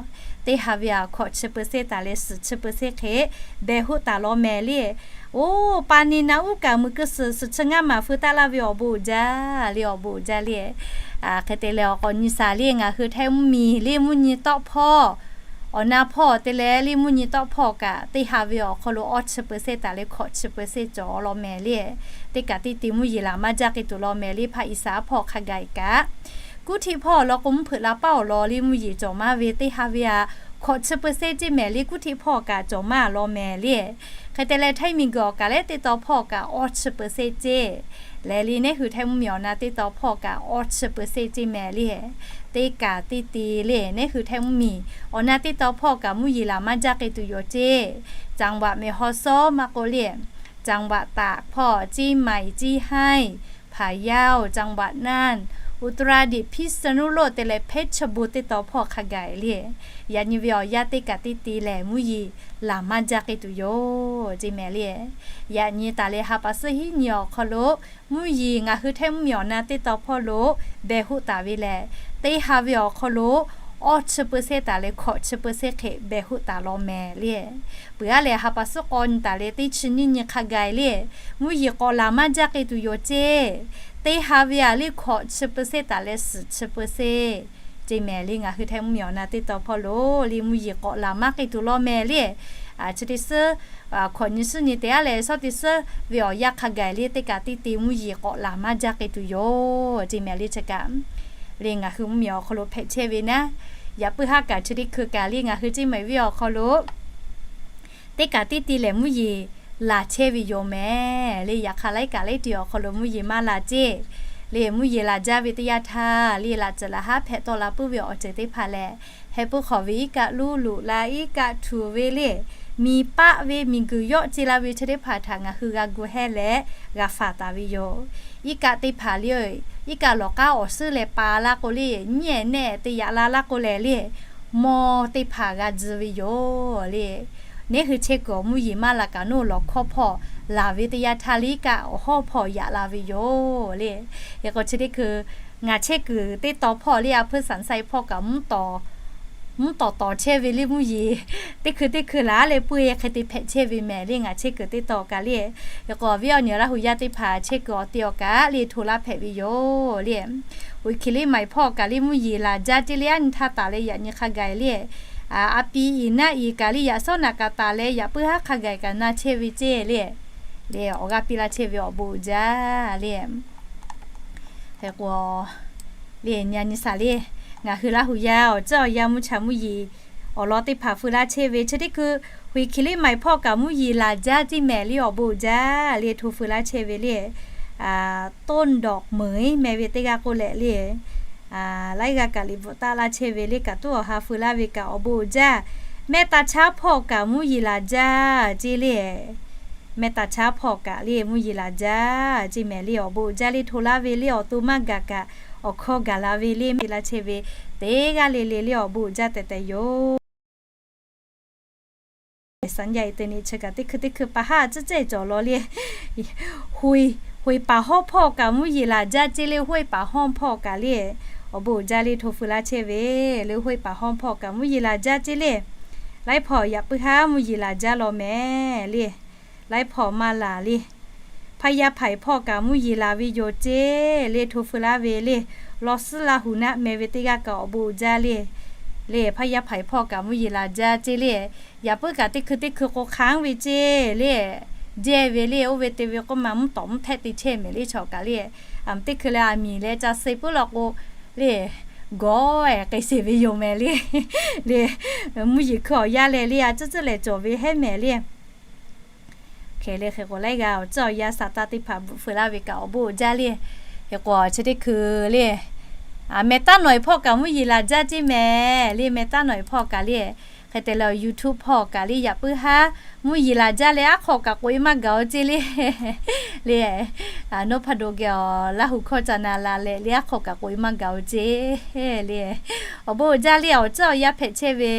Teˇ ha ve a hkawꞈ chi peuˬ sehˇ taˍ leh suhˍ chi peuˬ sehˇ hk'e behˬ hoˆ taˍ law mehˍ le. Oˇ, pa ni na uˉ kaꞈ muiˬ keu suhˍ suhˍ chi ngaˇ maˬ feu taˆ laˇ ve awˬ bon uiˍ jaˇ le awˬ bon uiˍ jaˇ le. Hk'e te leh awˬ k'awꞈ nyi saˍ le ngaˬ hui Htaiˇ mvuhˇmiˬ le mvuhˇ nyi tawˆ hpawˇ awˬ na hpawˇ te leh le mvuhˇ nyi tawˆ hpawˇ kaꞈ teˇ ha ve awˬ hk'aw lo awˇ chi peuˬ sehˇ taˍ leh hkawꞈ chi peuˬ sehˇ cawˬ law mehˍ le. Teˇ kaꞈ teˇ ti mvuhˇ yeˬ laˬ maˇ jaˇ k'ai tuˬ law mehˍ le hpaˇ iˍ saˍ aˉ hpawˇ hk'a gaˬ iˍ kaꞈ Kuˉ htiˆ hpawˇ law k'o, mvuhˇ hpeuꞈ la paˉ awˬ lawn le mvuhˇ yeˬ cawˬ maˇ ve teˇ ha ve a, hkawꞈ chi เปอร์เซ็นต์ ceˇ mehˍ le, kuˉ htiˆ hpawˇ kaꞈ cawˬ maˇ law mehˍ le. Hk'e te leh, htaiˇ miˬguiˬ awˬ kaꞈ leh teˇ taw hpawˇ kaꞈ awˇ chi เปอร์เซ็นต์ ceˇ. Lehˬ le, neˉ hui htaiˇ mvuhˇ miˬ awˬ na teˇ taw hpawˇ kaꞈ awˇ chi เปอร์เซ็นต์ ceˇ mehˍ le. Teˇ kaꞈ teˇ te le, neˉ hui htaiˇ mvuhˇ miˬ awˬ na teˇ taw hpawˇ kaꞈ mvuhˇ yeˬ laˬ maˇ jaˇ k'ai tuˬ yoˬ ceˇ. จังหวัดแม่ฮ่องสอน maˇ k'oˆ le, จังหวัดตาก hpawˇ, เชียงใหม่ เชียงราย พะเยา จังหวัดน่าน อุตรดิตถ์ พิษณุโลก te leh เพชรบูรณ์ teˇ taw hpawˇ hk'a gaˬ le. Yaꞈ nyi ve awˬ yanˇ teˇ kaꞈ teˇ te lehˬ, mvuhˇ yeˬ laˬ maˇ jaˇ k'ai tuˬ yoˬ ceˇ mehˍ le. Yaꞈ nyi taˍ leh ha pa suhˉ hiˉ nyi awˬ hk'aw lo mvuhˇ yeˬ ngaˬ hui htaiˇ mvuhˇ miˬ awˬ na teˇ taw hpawˇ lo behˬ hoˆ taˍ ve lehˬ, teˇ ha ve awˬ hk'aw lo awˇ chi เปอร์เซ็นต์ taˍ leh hkawꞈ chi เปอร์เซ็นต์ hk'e behˬ hoˆ taˍ law mehˍ le. Peuˬ aˉ lehˬ, ha pa suhˉ k'aw nyi taˍ leh teˇ chi nyiˇ nyi hk'a gaˬ le, mvuhˇ yeˬ k'awꞈ laˬ maˇ jaˇ k'ai tuˬ yoˬ ceˇ. Teˇ ha ve a le hkawꞈ chi เปอร์เซ็นต์ taˍ leh suhˍ chi เปอร์เซ็นต์ ceˇ mehˍ le. Ngaˬ hui htaiˇ mvuhˇ miˬ awˬ na teˇ taw hpawˇ lo le mvuhˇ yeˬ k'awꞈ laˬ maˇ k'ai tuˬ law mehˍ le. Chi teˇ suhˉ hkawꞈ nyi suhˉ nyi te aˉ leh, shawˉ teˇ suhˉ ve awˬ yanˇ hk'a gaˬ le teˇ kaꞈ teˇ te mvuhˇ yeˬ k'awꞈ laˬ maˇ jaˇ k'ai tuˬ yoˬ ceˇ mehˍ le. Chi kaꞈ le ngaˬ hui mvuhˇ miˬ awˬ hk'aw lo hpehꞈ chehˇ ve naˉ, yaꞈ puiˉ haˉ kaꞈ chi teˇ hkui kaꞈ le ngaˬ hui ceˇ mehˍ ve awˬ hk'aw lo teˇ kaꞈ teˇ te lehˬ mvuhˇ yeˬ laˬ chehˇ ve yoˬ mehˍ le. Yaꞈ hk'aˇ laiˉ kaꞈ laiˉ te awˬ hk'aw lo mvuhˇ yeˬ maˇ laˬ ceˇ. Le mvuhˇ yeˬ laˬ jaˇ ve teˇ yanˇ htaˇ le, laꞈ tcuhˍ laꞈ haˉ hpehꞈ tawˆ la puiˉ ve awˬ ceuˬ teˇ hpaˍ lehˬ, heh puiˉ hk'awꞈ ve iˉ kaˆ luˇ luꞈ la, iˉ kaˆ htuꞈ ve le, miˬ paˆ ve miˬguiˬ yawˆ ce la ve chi teˇ hpaˍ htaꞈ ngaˬ hui g'a gu hehˇ leh g'a faˍ taˍ ve yoˬ. Iˉ kaˆ teˇ hpaˍ le, iˉ kaˆ lawˬ k'aˉ awˬ suhˉ leh pa laˇ k'o le, nyiˉ ehˍ nehˆ te yaꞈ la laˇ k'o lehˬ le, mawˇ teˇ hpaˍ g'a tzuh ve yoˬ le. Neˉ hui chehˇ kuiˬ awˬ mvuhˇ yeˬ maˇ laˬ kaꞈ, naˉ lawˬ hkawˇ hpawˇ laˬ ve teˇ yanˇ htaˇ le, iˉ kaˆ awˬ hawˉ hpawˇ yaꞈ la ve yoˬ le. Hk'e k'o chi teˇ hkui ngaˬ chehˇ kuiˬ teˇ taw hpawˇ le, a hpuiˇ สามไซ hpawˇ kaꞈ mvuhˇ tawˍ tawˍ chehˇ ve le mvuhˇ yeˬ. Teˇ hkui teˇ hkui laˬ leh puiˉ hk'e te hpehꞈ chehˇ ve mehˍ le, ngaˬ chehˇ kuiˬ teˇ taw kaꞈ le. Hk'e k'o awˬ viˉ awˬ nyi Laˇ hu yaˇ teˇ hpaˍ chehˇ kuiˬ awˬ te awˬ kaꞈ le hto laˇ hpehꞈ ve yoˬ le. Huiˍ Hkiˬ liˇ Maiˍ hpawˇ kaꞈ le mvuhˇ yeˬ laˬ jaˇ ceˇ le, aˉ nyi htaˇ taˍ leh yaꞈ nyi hk'a gaˬ le. A pi iˍ naˆ iˍ kaꞈ le yaꞈ shawˉ naꞈ kaꞈ taˍ leh yaꞈ puiˉ haˉ hk'a gaˬ kaꞈ na chehˇ ve ceˇ le. Le awˬ g'aˇ piˇ laˇ chehˇ ve awˬ bon uiˍ jaˇ le. Hk'e k'o le nyi a nyi shaˍ le, ngaˬ hui Laˇ hu yaˇ awˬ ceuˬ awˬ yanˇ mvuhˇ cha mvuhˇ yeˬ awˬ lawn teˇ hpaˍ feu laˇ chehˇ ve chi teˇ hkui, Huiˍ Hkiˬ liˇ Maiˍ hpawˇ kaꞈ mvuhˇ yeˬ laˬ jaˇ ceˇ mehˍ le, awˬ bon uiˍ jaˇ le, hto feu laˇ chehˇ ve le. Toˇ dawꞈ meunˍ meh ve teˇ g'aˇ k'oˆ leh le, laiˉ g'aˇ kaꞈ liꞈ bvuhꞈ taˆ laˇ chehˇ ve le, kaꞈ tuˉ awˬ ha feu laˇ ve kaꞈ awˬ bon uiˍ jaˇ. Mehˆ taˍ chaˉ hpawˇ kaꞈ mvuhˇ yeˬ laˬ jaˇ ceˇ le. Mehˆ taˍ chaˉ hpawˇ kaꞈ le mvuhˇ yeˬ laˬ jaˇ ceˇ mehˍ le, awˬ bon uiˍ jaˇ le, hto laˇ ve le, awˬ to maˇ gaˬ kaꞈ awˬ hkawˇ gaˬ la ve le, mehˆ laˇ chehˇ ve teˇ g'aˇ le le le awˬ bon uiˍ jaˇ tehꞈ tehꞈ yoˬ. Saˍ yaˇ iˉ te ne chi kaꞈ teˇ hkui teˇ hkui pa haˉ tcuhˉ cehˇ cawˬ law le. Hoiˍ paˍ hawˇ hpawˇ kaꞈ mvuhˇ yeˬ laˬ jaˇ ceˇ le, hoiˍ paˍ hawˇ hpawˇ kaꞈ le, awˬ bon uiˍ jaˇ le, hto feu laˇ chehˇ ve le, hoiˍ paˍ hawˇ hpawˇ kaꞈ mvuhˇ yeˬ laˬ jaˇ ceˇ le. Laiˉ hpawˇ yaꞈ puiˉ haˉ mvuhˇ yeˬ laˬ jaˇ law mehˍ le. Laiˉ hpawˇ maˇ laˬ le. Hpaˇ yaˇ hpaiˍ hpawˇ kaꞈ mvuhˇ yeˬ laˬ ve yoˬ ceˇ le, hto feu laˇ ve le. Law suhˉ Laˇ hu naˆ meh ve teˇ g'aˇ kaꞈ awˬ bon uiˍ jaˇ le. Le hpaˇ yaˇ hpaiˍ hpawˇ kaꞈ mvuhˇ yeˬ laˬ jaˇ ceˇ le. Yaꞈ puiˉ kaꞈ teˇ hkui teˇ hkui k'o hk'aˉ ve ceˇ le. Jehˇ ve le, oˇ ve te ve k'oˆ ma mvuhˇ tawˍ mvuhˇ htehˆ te chehˇ mehˍ le chaw kaꞈ le. Teˇ hkui leh aˬ miˍ leh ca suh puiˉ law k'o le, gawˬ ehˍ k'ai sheˍ ve yoˬ mehˍ le. Le mvuhˇ yeˬ hkui awˬ yanˇ leh le, a tcuhˉ tcuhˉ lehˬ cawˬ ve hehˉ mehˍ le. Hk'e le hk'e k'o laiˉ g'aˇ awˬ ceuˬ awˬ yanˇ sa taˇ teˇ hpaˍ bvuhꞈ feu laˇ ve kaꞈ awˬ bon uiˍ jaˇ le. Hk'e k'o chi teˇ hkui le, meh taˉ nawˬ e hpawˇ kaꞈ mvuhˇ yeˬ laˬ jaˇ ceˇ mehˍ le, meh taˉ nawˬ e hpawˇ kaꞈ le. Hk'e te leh YouTube hpawˇ kaꞈ le yaꞈ puiˉ haˉ mvuhˇ yeˬ laˬ jaˇ leh aˉ hk'aw kaꞈ k'oꞈ e maˇ gaˬ oˬ ceˇ le. Le, Noˉ hpaˇ do geh awˬ Laˇ hu hkawˇ ca na la leh le aˉ hk'aw kaꞈ k'oꞈ e maˇ gaˬ oˬ ceˇ le. Awˬ bon uiˍ jaˇ le, awˬ ceuˬ awˬ yanˇ hpehꞈ chehˇ ve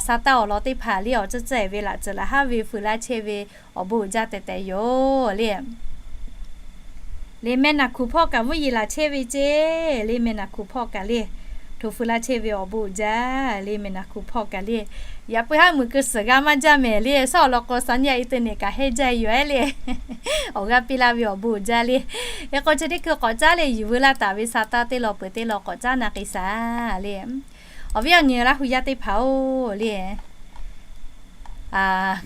sa taˇ awˬ lawn teˇ hpaˍ le awˬ ceuˬ ceuˬ e ve laꞈ ceuˬ laꞈ haˉ ve feu laˇ chehˇ ve awˬ bon uiˍ jaˇ tehꞈ tehꞈ yoˬ le. Le meh naˬ hkuˬ hpawˇ kaꞈ mvuhˇ yeˬ laˬ chehˇ ve ceˇ le, meh naˬ hkuˬ hpawˇ kaꞈ le hto feu laˇ chehˇ ve awˬ bon uiˍ jaˇ le, meh naˬ hkuˬ hpawˇ kaꞈ le. Yaꞈ puiˉ haˉ muiˬ keu suhˍ g'a maˇ jaˇ mehˍ le, shawˉ awˬ lawn k'o saˍ yaˇ iˉ te ne kaꞈ hehˉ jaˇ yoˬ ehˉ le. Awˬ g'aˇ piˇ laˇ ve awˬ bon uiˍ jaˇ le. Hk'e k'o chi teˇ hkui k'awꞈ caˉ leh yuˬ veu laˇ taˍ ve sa taˇ teˇ lawn peuˬ teˇ lawn k'awꞈ caˉ na k'ai shaˍ le. Awˬ viˉ awˬ nyi Laˇ hu yaˇ teˇ hpaˍ oˬ le,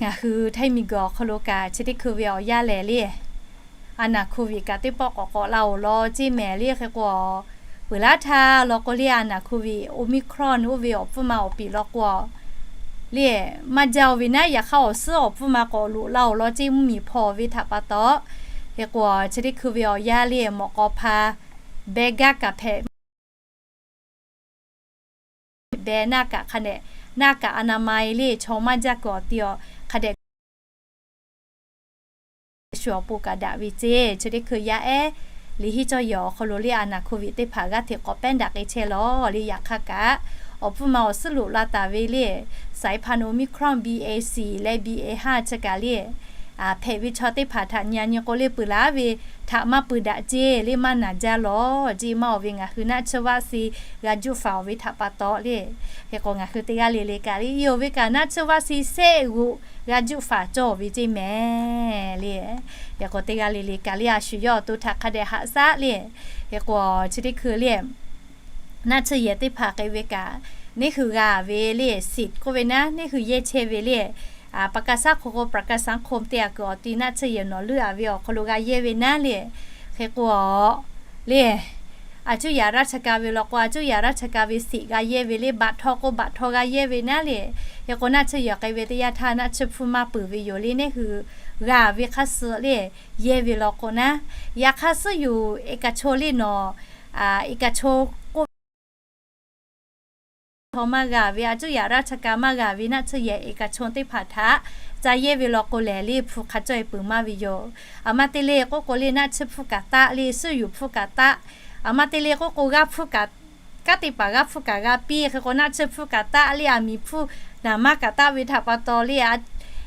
ngaˬ hui htaiˇ miˬ guiˬ awˬ hk'aw lo kaꞈ chi teˇ hkui ve awˬ yanˇ lehˬ le, a naˬ hkuˇ viꞈ kaꞈ teˇ pawˆ k'awꞈ k'awꞈ la oˬ law ceˇ mehˍ le. Hk'e k'o Peuˬ laˇ htaˇ law k'o le, a naˍ Covid Omicron oˇ ve awˬ pfuhˇ ma awˬ piˍ law k'o le, maˇ jaˇ-oˬ ve naˉ, yaꞈ hk'aˇ awˬ suhˉ awˬ pfuhˇ ma k'awꞈ loꞈ la-oˬ law ceˇ mvuhˇmiˬ hpawˇ ve htaꞈ pa taw. Hk'e k'o, chi teˇ hkui ve awˬ yanˇ le, mawꞈ k'aw hpa beh gaˇ kaꞈ hpehꞈ, beh naˆ kaꞈ hk'a dehꞈ, naˆ kaꞈ a na ma-e le chaw maˇ jaˇ kuiˬ awˬ ti-a, hk'a dehꞈ shu awˬ pon kaꞈ daꞈ ve ceˇ. Chi teˇ hkui yaˇ ehˉ liꞈ henˇ cawˇ yehˬ awˬ hk'aw lo le, a naˍ Covid teˇ hpaˍ g'aˇ hteꞈ k'awꞈ pehˉ daꞈ k'ai chehˇ law le. Yaꞈ hk'aˇ kaꞈ, awˬ pfuhˇ ma awˬ suhˉ loꞈ la taˍ ve le, สายพันธุ์ Omicron B A C leh B A ห้า chi kaꞈ le, hpehꞈ ve chaw teˇ hpaˍ htaꞈ nyi a nyi k'o le, peuˬ laˇ ve htaꞈ maˇ peuˬ daꞈ ceˇ le, maˇ naˬ jaˇ law ceˇ maˇ-oˬ ve ngaˬ hui naˆ tsuhˇ vaˆ si g'a juˆ faˍ-oˬ ve htaꞈ pa taw le. Hk'e k'o, ngaˬ hui teˇ g'aˇ le le kaꞈ le, yawˇ ve kaꞈ naˆ tsuhˇ vaˆ si sehˆ g'oꞈ g'a juˆ faˍ cawˇ ve ceˇ mehˍ le. Hk'e k'o, teˇ g'aˇ le le kaꞈ le, a shu yawˇ awˬ to htaꞈ hk'a dehꞈ haꞈ shaˉ le. Hk'e k'o, chi teˇ hkui le, naˆ tsuhˇ yehˬ teˇ hpaˍ k'ai ve kaꞈ, neˇ hui g'a ve le, สิทธิ์ k'oˆ ve naˉ, neˇ hui yehˇ chehˇ ve le, ประกันสังคม k'o ประกันสังคม te a kuiˬ awˬ ti naˆ tsuhˇ yehˬ nawˬ leuˆ a ve awˬ hk'aw lo g'a yehˇ ve naˉ le. Hk'e k'o le, a cuˇ yaꞈ ราชการ ve law k'o, a cuˇ yaꞈ ราชการ ve สิทธิ์ g'a yehˇ ve le, baꞈ htaw k'o baꞈ htaw g'a yehˇ ve naˉ le. Hk'e k'o, naˆ tsuhˇ yehˬ k'ai ve teˇ yanˇ htaˇ naˆ tsuhˇ hpfuhˇ maˇ peuˬ ve yoˬ le, neˇ hui g'a ve hk'aˇ suh le, yehˇ ve law k'o naˉ. Yaꞈ hk'aˇ suhˉ yoˬ เอกชน le nawˬ, เอกชน k'oˆ ve, htaw maˇ g'a ve, a cuˇ yaꞈ ราชการ maˇ g'a ve naˆ tsuhˇ yehˬ เอกชน teˇ hpaˍ htaꞈ ca yehˇ ve law k'o lehˬ le, hpu hk'a caweh peuˬ maˇ ve yoˬ. A ma te le k'oˆ k'o le, naˆ tsuhˇ hpfuhˇ kaꞈ taˆ le, suhˉ yoˬ hpfuhˇ kaꞈ taˆ. A ma te le k'oˆ k'o, g'aˇ hpfuhˇ kaꞈ, kanˉ te paˍ g'aˇ hpfuhˇ kaꞈ g'a piˇ. Hk'e k'o, naˆ tsuhˇ hpfuhˇ kaꞈ taˆ le, aˬ miˍ hpfuhˇ naˍ maˇ kaꞈ taˆ ve htaꞈ pa taw le,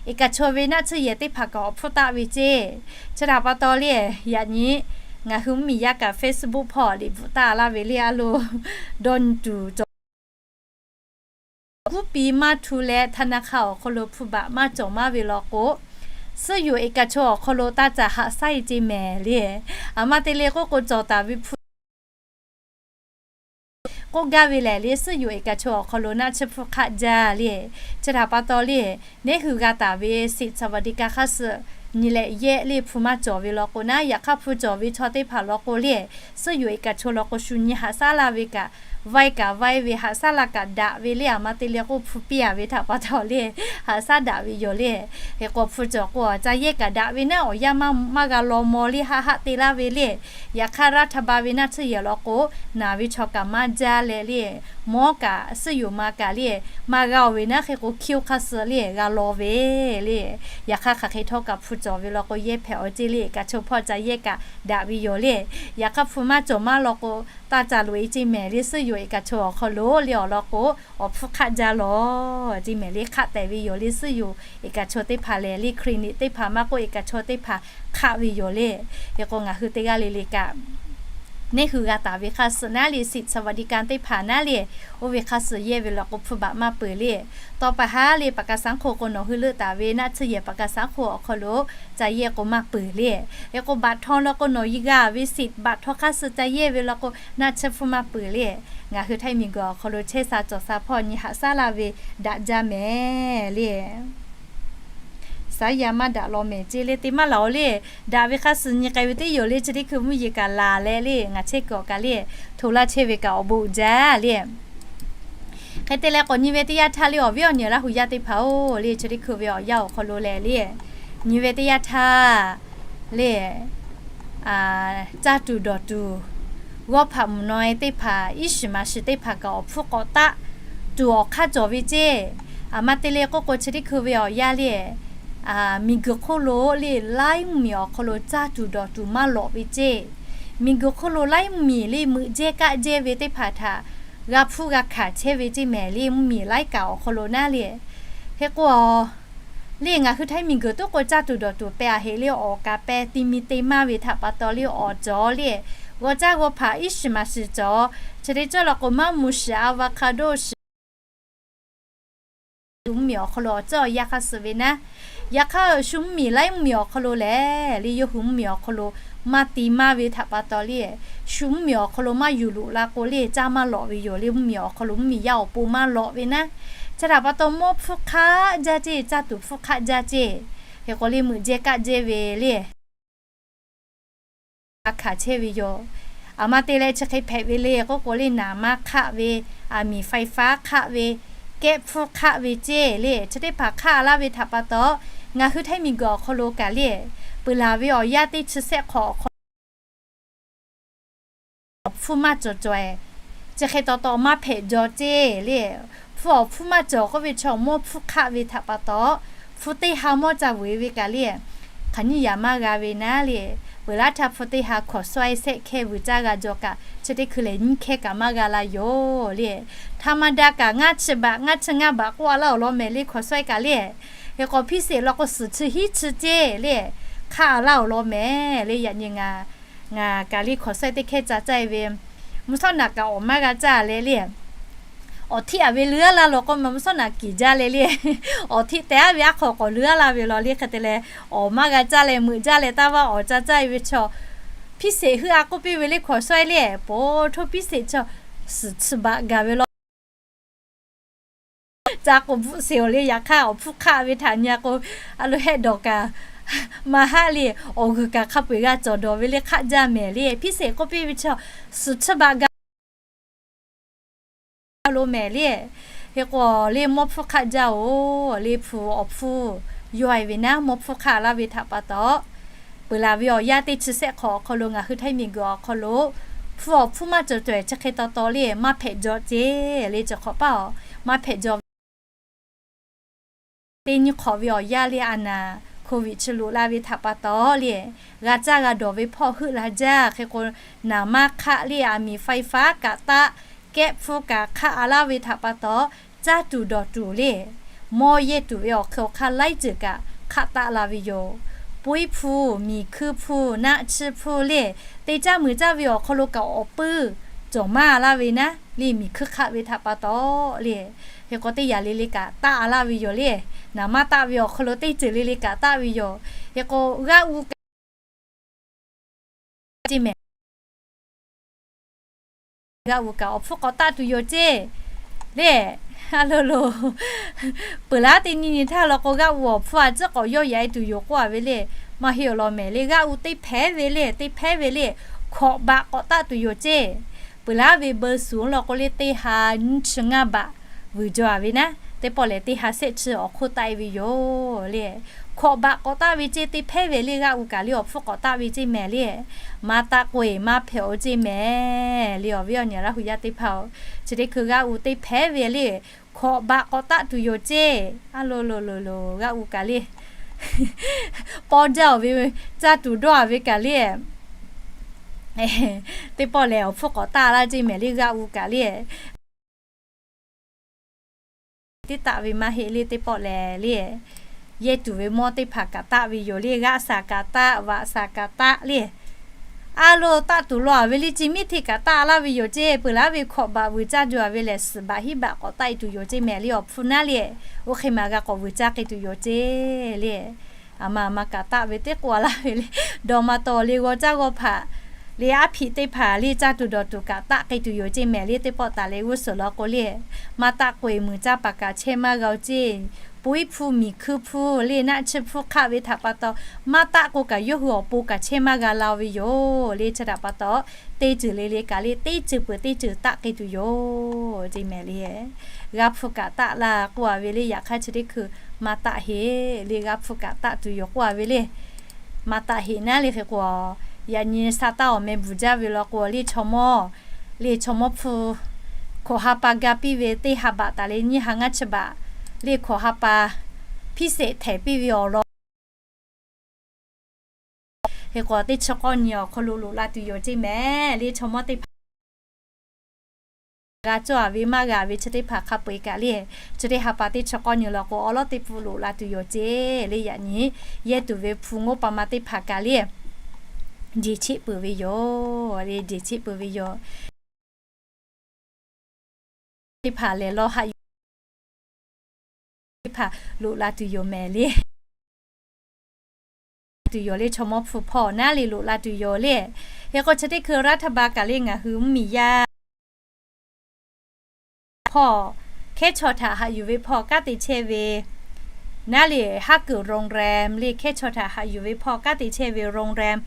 เอกชน ve naˆ tsuhˇ yehˬ teˇ hpaˍ kaꞈ awˬ hpfuhˇ taˆ ve ceˇ. Chi htaꞈ pa taw le, yaꞈ nyi ngaˬ hui mvuhˇmiˬ yaˇ kaꞈ Facebook hpawˇ liꞈ bvuhꞈ taˆ laˇ ve le, a lo dawˇ nyi tuˬ cawˬ, kuˉ pi maˇ htu leh ธนาคาร awˬ hk'aw lo hpu baꞈ maˇ cawˬ maˇ ve law k'o, suhˉ yoˬ เอกชน awˬ hk'aw lo taˇ caˍ haꞈ shaˉ-e ceˇ mehˍ le. A ma te le k'oˆ k'o, cawˬ taˍ ve hpu k'oˆ gaˇ ve lehˬ le, suhˉ yoˬ เอกชน awˬ hk'aw lo naˆ tsuhˇ hpfuhˇ hk'aˆ jaˇ le. Chi htaꞈ pa taw le, neˇ hui g'a taˍ ve สิทธิ์สวัสดิการ hk'aˇ suh nyi leh yehˆ le, hpu maˇ cawˬ ve law k'o naˉ, yaꞈ hk'aˇ hpu cawˬ ve chaw teˇ hpaˍ law k'o le, suhˉ yoˬ เอกชน law k'o shu nyi haꞈ shaˉ laˇ ve kaꞈ, vaiˇ kaꞈ vaiˇ ve haꞈ shaˉ laˇ kaꞈ daꞈ ve le. A ma te le k'o, hpu piˇ a ve htaꞈ pa taw le, haꞈ shaˉ daꞈ ve yoˬ le. Hk'e k'o, hpu cawˬ k'o, ca yehˇ kaꞈ daꞈ ve naˉ, awˬ yanˇ maˇ g'a law maw le, haˆ haˆ te laˇ ve le. Yaꞈ hk'aˇ รัฐบาล ve naˆ tsuhˇ yehˬ law k'o, naˬ ve chaw kaꞈ maˇ jaˇ leh le, mawˉ kaꞈ suhˉ yoˬ ma kaꞈ le, maˇ g'a-oˬ ve naˉ. Hk'e k'o, hkiˇ-oˆ hk'aˇ suh le g'a law ve le. Yaꞈ hk'aˇ hk'aˬ hk'e htawˇ kaꞈ hpu cawˬ ve law k'o, yehˇ hpehꞈ awˬ ceˇ le, เอกชน hpawˇ ca yehˇ kaꞈ daꞈ ve yoˬ le. Yaꞈ hk'aˇ hpu maˇ cawˬ maˇ law k'o, taˇ ca loꞈ-e ceˇ mehˍ le, suhˉ yoˬ เอกชน awˬ hk'aw lo le awˬ lawn k'o, awˬ hpfuhˇ hk'aˆ jaˇ law ceˇ mehˍ le. Hk'aˆ tehˬ ve yoˬ le, suhˉ yoˬ เอกชน teˇ hpaˍ lehˬ le, clinic teˇ hpaˍ maˇ k'oˆ, เอกชน teˇ hpaˍ hk'aˆ ve yoˬ le. Hk'e k'o, ngaˬ hui teˇ g'aˇ le le kaꞈ neˇ hui g'a taˍ ve hk'aˇ suh naˉ le, สิทธิ์สวัสดิการ teˇ hpaˍ naˉ le, oˇ ve hk'aˇ suh yehˇ ve law k'o, hpu baꞈ maˇ peuˬ le. Tawˇ pa haˉ le, ประกันสังคม k'o nawˬ hui leuˆ taˍ ve naˆ tsuhˇ yehˬ ประกันสังคม awˬ hk'aw lo ca yehˇ k'o maˇ peuˬ le. Hk'e k'o, baꞈ htaw law k'o nawˬ hui g'a ve สิทธิ์ baꞈ htaw hk'aˇ suh ca yehˇ ve law k'o, naˆ tsuhˇ hpfuhˇ maˇ peuˬ le. Ngaˬ hui htaiˇ miˬguiˬ awˬ hk'aw lo chehˇ sha cawˬ sha hpawˇ nyi haꞈ shaˉ laˇ ve daꞈ jaˇ mehˍ le. Saˉ yaˇ maˇ daꞈ law mehˍ ceˇ le, te maˇ laˬ-oˬ le. Daꞈ ve hk'aˇ suh nyi k'ai ve teˇ yoˬ le, chi teˇ hkui mvuhˇ yeˬ kaꞈ laˬ leh le, ngaˬ chehˇ kuiˬ awˬ kaꞈ le, hto laˇ chehˇ ve kaꞈ awˬ bon uiˍ jaˇ le. Hk'e te leh k'awꞈ nyi ve teˇ yanˇ htaˇ le, awˬ viˉ awˬ nyi Laˇ hu yaˇ teˇ hpaˍ-oˬ le, chi teˇ hkui ve awˬ yanˇ awˬ hk'aw lo lehˬ le, nyi ve teˇ yanˇ htaˇ le, caˇ tuˬ dawˬ tuˬ, g'awˇ hpaꞈ mvuhˬ naw-e teˇ hpaˍ, iˉ shiˍ maˍ shiˍ teˇ hpaˍ kaꞈ awˬ hpfuhˇ k'awꞈ taˆ tuˬ awˬ hk'aˇ cawˬ ve ceˇ. A ma te le k'oˆ k'o, chi teˇ hkui ve awˬ yanˇ le, miˬguiˬ hk'oˆ lo le, laiˉ mvuhˇmiˬ awˬ hk'aw lo caˇ tuˬ dawˬ tuˬ maˇ lawꞈ ve ceˇ. Miˬguiˬ hk'oˆ lo laiˉ mvuhˇmiˬ le, meuꞈ jehˇ kaˆ jehˇ ve teˇ hpaˍ htaꞈ g'a hpuˇ g'a hkanˍ chehˇ ve ceˇ mehˍ le, mvuhˇmiˬ laiˉ kaꞈ awˬ hk'aw lo naˉ le. Hk'e k'o, le ngaˬ hui htaiˇ miˬguiˬ tuˉ k'o caˇ tuˬ dawˬ tuˬ peh a heꞈ le, awˍ kaꞈ peh ti mi te maˇ ve htaꞈ pa taw le, awˍ cawˬ le, g'aw caˇ g'aw hpaꞈ iˉ shiˍ maˍ shiˍ cawˬ. Chi teˇ cawˇ law k'o, maˇ mu shiˍ, avocado shiˍ, shu mvuhˇmiˬ awˬ hk'aw lo awˬ ceuˬ awˬ yanˇ hk'aˇ suh ve naˉ. Yaꞈ hk'aˇ shu mvuhˇmiˬ laiˉ mvuhˇmiˬ awˬ hk'aw lo lehˬ le, yawˇ hui mvuhˇmiˬ awˬ hk'aw lo maˇ ti maˇ ve htaꞈ pa taw le, shu mvuhˇmiˬ awˬ hk'aw lo maˇ yuˬ loꞈ la k'o le, caˇ maˇ lawꞈ ve yoˬ le, mvuhˇmiˬ awˬ hk'aw lo mvuhˇmiˬ yaˇ awˬ pon maˇ lawꞈ ve naˉ. Chi htaꞈ pa taw mawˇ hpfuhˇ hk'aˆ jaˇ ceˇ, caˇ tuˬ hpfuhˇ hk'aˆ jaˇ ceˇ. Hk'e k'o le, meuꞈ jehˇ kaˆ jehˇ ve le, a hkanˍ chehˇ ve yoˬ. Aˬ ma te leh chi hk'e hpehꞈ ve le k'oˆ k'o le, naˍ maˇ hk'aˆ ve, aˬ miˍ ไฟฟ้า hk'aˆ ve, kehˉ hpfuhˇ hk'aˆ ve ceˇ le, chi teˇ hpaˍ hk'aˆ laˇ ve htaꞈ pa taw, ngaˬ hui htaiˇ miˬguiˬ awˬ hk'aw lo kaꞈ le, peuˬ laˬ ve awˬ yanˇ teˇ chi sehˆ hk'awꞈ awˬ hk'aw lo awˬ hpfuhˇ maˇ cawˬ cawˬ-e. Chi hk'e taw taw maˇ hpehꞈ jaw ceˇ le. Hpfuhˇ awˬ hpfuhˇ maˇ cawˬ k'oˆ ve chaw mawˇ hpfuhˇ hk'aˆ ve htaꞈ pa taw, hpu teˇ ha mawˇ ca vuiˬ ve kaꞈ le, hk'aˬ nyiˇ yaꞈ maˇ g'a ve naˉ le. Peuˬ laˇ htaˇ hpu teˇ ha hkawnˍ suhˉ-e sehˆ hkehˇ vuiˬ caˇ g'a jaw kaꞈ, chi teˇ hkui lehˬ nyiˇ hkehˇ kaꞈ maˇ g'a la yoˬ le. Htaˇ maˇ daˇ kaꞈ ngaˇ chi baꞈ ngaˇ chi ngaˇ baꞈ k'oˆ a laˇ awˬ lawn mehˍ le hkawnˍ suhˉ-e kaꞈ le. Hk'e k'o hpiˇ seˍ law k'o suhˍ chi hiˉ chi ceˇ le, hk'aˆ a laˇ awˬ lawn mehˍ le. Yaꞈ nyi ngaˬ, ngaˬ kaꞈ le hkawnˍ suhˉ-e teˇ hkehˇ ca caˇ-e ve, mvuhˇ shawˉ naꞈ kaꞈ awˍ maˇ g'a caˇ leh le, awˬ htiˆ aˬ ve leuˉ a laˇ law k'o, mvuhˇ shawˉ naꞈ kiˬ jaˇ leh le, awˬ htiˆ tehꞈ aˉ ve aˉ hk'aw k'awꞈ leuˉ a laˇ ve law le. Hk'e te leh, awˍ maˇ g'a caˇ leh meuꞈ jaˇ leh taˇ vaˇ awˍ ca caˇ-e ve chaw, hpiˇ seˍ heuˆ a k'oˆ piˇ ve le hkawnˍ suhˉ-e le, po htoˇ hpiˇ seˍ chaw suhˍ chi baꞈ gaˬ ve law. Ca k'o bvuhˆ seˍ awˬ le. Yaꞈ hk'aˇ awˬ hpfuhˇ hk'aˆ ve htaꞈ nyi a k'o, a lo hehˆ dawˬ kaꞈ maˇ haˆ le, awˬ g'uiˬ kaꞈ hk'a peu-eˬ g'a cawˬ dawˬ ve le hk'aˆ jaˇ mehˍ le. Hpiˇ seˍ k'oˆ piˇ ve chaw suhˍ chi baꞈ gaˬ lo mehˍ le. Hk'e k'o le mawˇ hpfuhˇ hk'aˆ jaˇ-oˬ le. Hpu awˬ hpfuhˇ yaw-e ve naˉ, mawˇ hpfuhˇ hk'aˆ laˇ ve htaꞈ pa taw, peuˬ laˬ ve awˬ yanˇ teˇ chi sehˆ hk'awꞈ awˬ hk'aw lo ngaˬ hui htaiˇ miˬguiˬ awˬ hk'aw lo hpu awˬ hpfuhˇ maˇ cawˬ cawˬ-e chi hk'e taw taw le maˇ hpehꞈ jaw ceˇ le. Cawˬ hk'awꞈ paˇ awˬ maˇ hpehꞈ jaw ve teˇ nyi hk'awꞈ ve awˬ yanˇ le a naˍ hkoˍviˆ chi loꞈ la ve htaꞈ pa taw le, g'a caˇ g'a dawˬ ve hpawˇ heuˆ la jaˇ. Hk'e k'o, naˍ maˇ hk'aˆ le, aˬ miˍ ไฟฟ้า kaꞈ taˆ, kehˉ hpfuhˇ kaꞈ hk'aˆ a laˇ ve htaꞈ pa taw, caˇ tuˬ dawˬ tuˬ le, mawˇ yehˇ tuˬ ve awˬ hk'e awˬ hk'aˇ laiˉ ceuˬ kaꞈ hk'aˆ taˆ la ve yoˬ. Poiˉ hpu, miˬ hkuiˇ hpu, naˆ chiˇ hpu le, te caˇ muiˬ caˇ ve awˬ hk'aw lo kaꞈ awˬ puiˇ cawˬ maˇ laˇ ve naˉ le, miˬ hkuiˇ hk'aˆ ve htaꞈ pa taw le. Hk'e k'o teˇ yanˇ le le kaꞈ taˆ a laˇ ve yoˬ le. Naˍ maˇ taˆ ve awˬ hk'aw lo teˇ ceuˬ le le kaꞈ taˆ ve yoˬ. Hk'e k'o g'aˆ u kaꞈ ceˇ mehˍ. G'aˆ u kaꞈ awˬ hpfuhˇ k'awꞈ taˆ tuˬ yoˬ ceˇ le. A lo lo, peuˬ laˉ teˇ nyi nyi htaˇ law k'o g'aˆ u awˬ hpfuhˇ a ciˉ k'awꞈ yawˇ yaꞈ-e tuˬ yoˬ k'oˆ a ve le. Maˇ heˆ awˬ lawn mehˍ le. G'aˆ u teˇ hpehˉ ve le, teˇ hpehˉ ve le, hkawꞈ baꞈ k'awꞈ taˆ tuˬ yoˬ ceˇ. Peuˬ laˉ ve เบอร์ศูนย์ law k'o le teˇ ha nyiˇ chi ngaˇ baꞈ vuiˬ jaw a ve naˉ, teˇ pawˆ lehˬ teˇ ha sehˆ chi awˬ hk'oˆ taˆ-e ve yoˬ le. Hkawꞈ baꞈ k'awꞈ taˆ ve ceˇ, teˇ hpehˉ ve le. G'aˆ u kaꞈ le awˬ hpfuhˇ k'awꞈ taˆ ve ceˇ mehˍ le. Maˇ taˆ k'o-e maˇ hpehꞈ-o ceˇ mehˍ le. Awˬ viˉ awˬ nyi Laˇ hu yaˇ teˇ hpaˍ-oˬ, chi teˇ hkui g'aˆ u teˇ hpehˉ ve le, hkawꞈ baꞈ k'awꞈ taˆ tuˬ yoˬ ceˇ. A lo lo lo lo, g'aˆ u kaꞈ le pawˇ jaˇ-oˬ ve, caˇ tuˬ dawˇ a ve kaꞈ le, teˇ pawˆ lehˬ awˬ hpfuhˇ k'awꞈ taˆ laˇ ceˇ mehˍ le. G'aˆ u kaꞈ le teˇ taˆ ve maˇ heˆ le. Teˇ pawˆ lehˬ le, yehˇ tuˬ ve mawˇ teˇ hpaˍ kaꞈ taˆ ve yoˬ le. G'aˆ saˍ kaꞈ taˆ, vaꞈ saˍ kaꞈ taˆ le. A lo taˆ tuˬ law a ve le, chi miˉ hteˇ kaꞈ taˆ laˇ ve yoˬ ceˇ. Peuˬ laˇ ve hkawꞈ baꞈ vuiˬ caˇ jaw a ve lehˬ, suhˍ baꞈ hiˉ baꞈ k'awꞈ taˆ-e tuˬ yoˬ ceˇ mehˍ le. Awˬ hpfuhˇ naˉ le, oˇ hk'e maˬ g'a k'awꞈ vuiˬ caˇ k'ai tuˬ yoˬ ceˇ le. Aˬ ma aˬ ma kaꞈ taˆ ve teˇ k'oˆ a laˇ ve le. Dawˇ ma taw le g'aw caˇ g'aw hpaꞈ le, aˉ hpiꞈ teˇ hpaˍ le caˇ tuˬ dawˬ tuˬ kaꞈ taˆ k'ai tuˬ yoˬ ceˇ mehˍ le. Teˇ pawˆ taˍ leh g'uˇ suhˍ law k'o le, maˇ taˆ k'o-e muiˬ caˇ paˍ kaꞈ chehˇ maˇ g'a-o ceˇ. Poiˉ hpu, miˬ hkuiˇ hpu le, naˆ chiˇ hpu hk'aˆ ve htaꞈ pa taw, maˇ taˆ k'o kaꞈ yawˇ hui awˬ pon kaꞈ chehˇ maˇ g'a la ve yoˬ le. Chi htaꞈ pa taw, teˇ ceuˬ le le kaꞈ le teˇ ceuˬ peuˬ teˇ ceuˬ taˆ k'ai tuˬ yoˬ ceˇ mehˍ le. G'aˆ hpu kaꞈ taˆ la k'oˆ a ve le. Yaꞈ hk'aˇ chi teˇ hkui maˇ taˆ heˆ le. G'aˆ hpu kaꞈ taˆ tuˬ yoˬ k'oˆ a ve le. Maˇ taˆ heˆ naˉ le. Hk'e k'o, yaꞈ nyi sa taˇ awˬ meh bvuhˬ jaˇ ve law k'o le, chaw mawˇ le chaw mawˇ hpu hkawꞈ ha pa ga piˇ ve teˇ ha baꞈ taˍ le nyiˇ ha ngaˇ chi baꞈ le hkawꞈ ha pa hpiˇ seꞈ htehˍ piˇ ve awˬ lawn Hk'e k'o teˇ chi k'awˇ nyi awˬ hk'aw lo loꞈ la tuˬ yoˬ ceˇ mehˍ le. Chaw mawˇ teˇ hpaˍ g'a cawˇ a ve maˇ g'a ve chi teˇ hpaˍ hk'a peu-eˬ kaꞈ le, chi teˇ ha pa teˇ chi k'awˇ nyi law k'o awˉ lawˉ teˇ pfuhˆ loꞈ la tuˬ yoˬ ceˇ le. Yaꞈ nyi yehˇ tuˬ ve hpu ngoˇ pa ma teˇ hpaˍ kaꞈ le jeˬ cheˆ peuˬ ve yoˬ le. Jeˬ cheˆ peuˬ ve yoˬ. Teˇ hpaˍ lehˬ lawˇ haꞈ yuˬ teˇ hpaˍ loꞈ la tuˬ yoˬ mehˍ le. Tuˬ yoˬ le. Chaw mawˇ hpu hpawˇ naˉ le loꞈ la tuˬ yoˬ le. Hk'e k'o chi teˇ hkui รัฐบาล kaꞈ le ngaˬ hui mvuhˇmiˬ yaˇ hpawˇ hkehˉ chaw htaꞈ haꞈ yuˬ ve hpawˇ kanˉ te chehˇ ve naˉ le haˉ kuiˬ โรงแรม le hkehˉ chaw htaꞈ haꞈ yuˬ ve hpawˇ kanˉ te chehˇ ve โรงแรม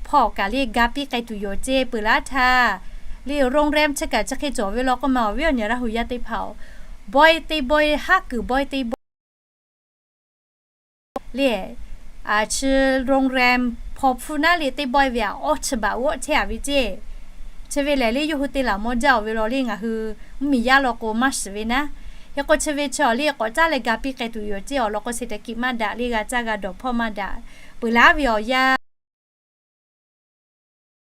hpawˇ hk'aw kaꞈ le ga piˇ k'ai tuˬ yoˬ ceˇ. Peuˬ laˇ htaˇ le โรงแรม chi kaꞈ chi hk'e cawˬ ve law k'oˆ ma, awˬ viˉ awˬ nyi Laˇ hu yaˇ teˇ hpaˍ-oˬ, bawehˇ teˇ bawehˇ, haˉ kuiˬ bawehˇ teˇ bawehˇ le, chi โรงแรม hpaw hpfuhˇ naˉ le teˇ bawehˇ ve aꞈ awˇ chi baꞈ g'awˆ chehˇ-a ve ceˇ. Chi ve lehˬ le yawˇ hui te laˬ mawˇ jaˇ-oˬ ve law le ngaˬ hui mvuhˇmiˬ yaˇ law k'o maˇ shiˍ ve naˉ. Hk'e k'o chi ve chi awˬ le k'awꞈ caˉ leh ga piˇ k'ai tuˬ yoˬ ceˇ. Awˬ lawn k'o เศรษฐกิจ maˇ daꞈ le g'a caˇ g'a dawˬ hpawˇ maˇ daꞈ. Peuˬ laˇ ve awˬ yanˇ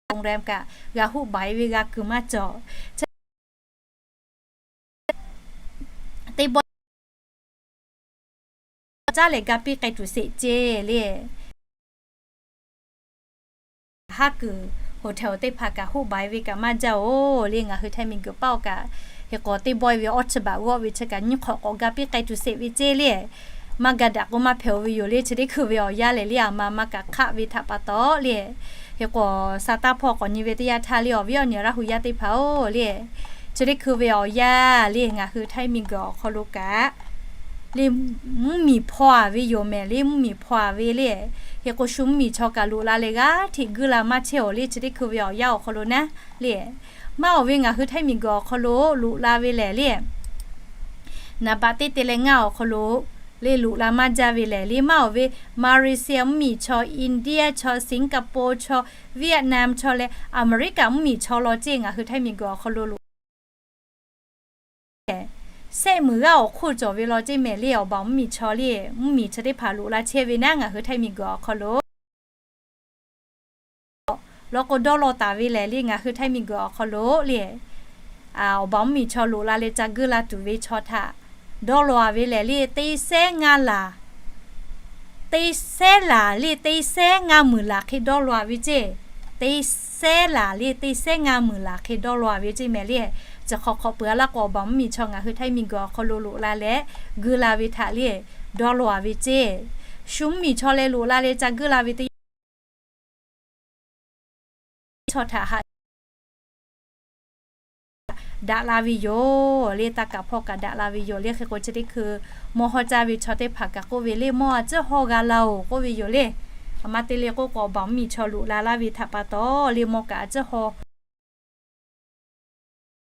โรงแรม kaꞈ g'a hoˆ baˬ-e ve g'a kuiˬ maˇ cawˬ. Teˇ bawehˇ caˉ leh ga piˇ k'ai tuˬ sheˍ ceˇ le. Haˉ kuiˬ hotel teˇ hpaˍ kaꞈ hoˆ baˬ-e ve kaꞈ maˇ jaˇ-oˬ le ngaˬ hui Htaiˇ miˬguiˬ paˆ-oˬ kaꞈ, hk'e k'o teˇ bawehˇ ve awˇ chi baꞈ g'awˆ ve chi kaꞈ nyiˇ hk'awꞈ k'awꞈ ga piˇ k'ai tuˬ sheˍ ve ceˇ le. Maˇ ga daꞈ k'o maˇ hpehꞈ-oˬ ve yoˬ le. Chi teˇ hkui ve awˬ yanˇ lehˬ le aˬ ma maˇ kaꞈ hk'aˆ ve htaꞈ pa taw le, hk'e k'o sa taˇ hpawˇ k'awꞈ nyi ve teˇ yanˇ htaˇ le awˬ viˉ awˬ nyi Laˇ hu yaˇ teˇ hpaˍ-oˬ le, chi teˇ hkui ve awˬ yanˇ le ngaˬ hui Htaiˇ miˬguiˬ awˬ hk'aw lo kaꞈ le mvuhˇmiˬ hpaw-a ve yoˬ mehˍ le. Mvuhˇmiˬ hpaw-a ve le, hk'e k'o shu mvuhˇmiˬ chaw kaꞈ loꞈ la leh g'aˇ hteꞈ guiˇ la maˇ chehˇ-oˬ le. Chi teˇ hkui ve awˬ yanˇ awˬ hk'aw lo naˉ le, maˇ awˬ ve ngaˬ hui Htaiˇ miˬguiˬ awˬ hk'aw lo loꞈ la ve lehˬ le naˍ baꞈ teˇ te leh ngaˇ awˬ hk'aw lo le loꞈ la maˇ jaˇ ve lehˬ le maˇ awˬ ve Malaysia mvuhˇmiˬ chaw, India chaw, Singapore chaw, Vietnam chaw leh America mvuhˇmiˬ chaw law ceˇ ngaˬ hui Htaiˇ miˬguiˬ awˬ hk'aw lo loꞈ sehˆ muiˬ g'aˇ awˬ hk'oˆ cawˬ ve law ceˇ mehˍ le. Awˬ baˬ mvuhˇmiˬ chaw le mvuhˇmiˬ chi teˇ hpaˍ loꞈ la chehˇ ve naˉ ngaˬ hui Htaiˇ miˬguiˬ awˬ hk'aw lo law k'o dawˇ law taˍ ve lehˬ le ngaˬ hui Htaiˇ miˬguiˬ awˬ hk'aw lo le awˬ baˬ mvuhˇmiˬ chaw loꞈ la leh ca guiˇ la tuˬ ve chaw htaꞈ dawˇ law-a ve lehˬ le teˇ sehˉ ngaˇ laˬ, teˇ sehˉ laˬ le teˇ sehˉ ngaˇ muiˬ laˬ hk'e dawˇ law-a ve ceˇ. Teˇ sehˉ laˬ le teˇ sehˉ ngaˇ muiˬ laˬ hk'e dawˇ law-a ve ceˇ mehˍ le. Chi hk'awꞈ hk'awꞈ peuˬ-a laˇ k'o awˬ baˬ mvuhˇmiˬ chaw ngaˬ hui Htaiˇ miˬguiˬ awˬ hk'aw lo loꞈ la leh guiˇ la ve htaꞈ le dawˇ law-a ve ceˇ. Shu mvuhˇmiˬ chaw leh loꞈ la leh ca guiˇ la ve teˇ yanˇ chaw htaꞈ haꞈ daꞈ la ve yoˬ le. Taˇ kaˍ hpawˇ kaꞈ daꞈ la ve yoˬ le. Hk'e k'o chi teˇ hkui mawˇ hawˇ caˇ ve chaw teˇ hpaˍ kaꞈ k'oˆ ve le mawˇ a ciˉ hawˇ g'a la-oˬ k'oˆ ve yoˬ le. Aˬ ma te le k'oˆ k'o awˬ baˬ mvuhˇmiˬ chaw loꞈ la laˇ ve htaꞈ pa taw le mawˇ kaꞈ a ciˉ hawˇ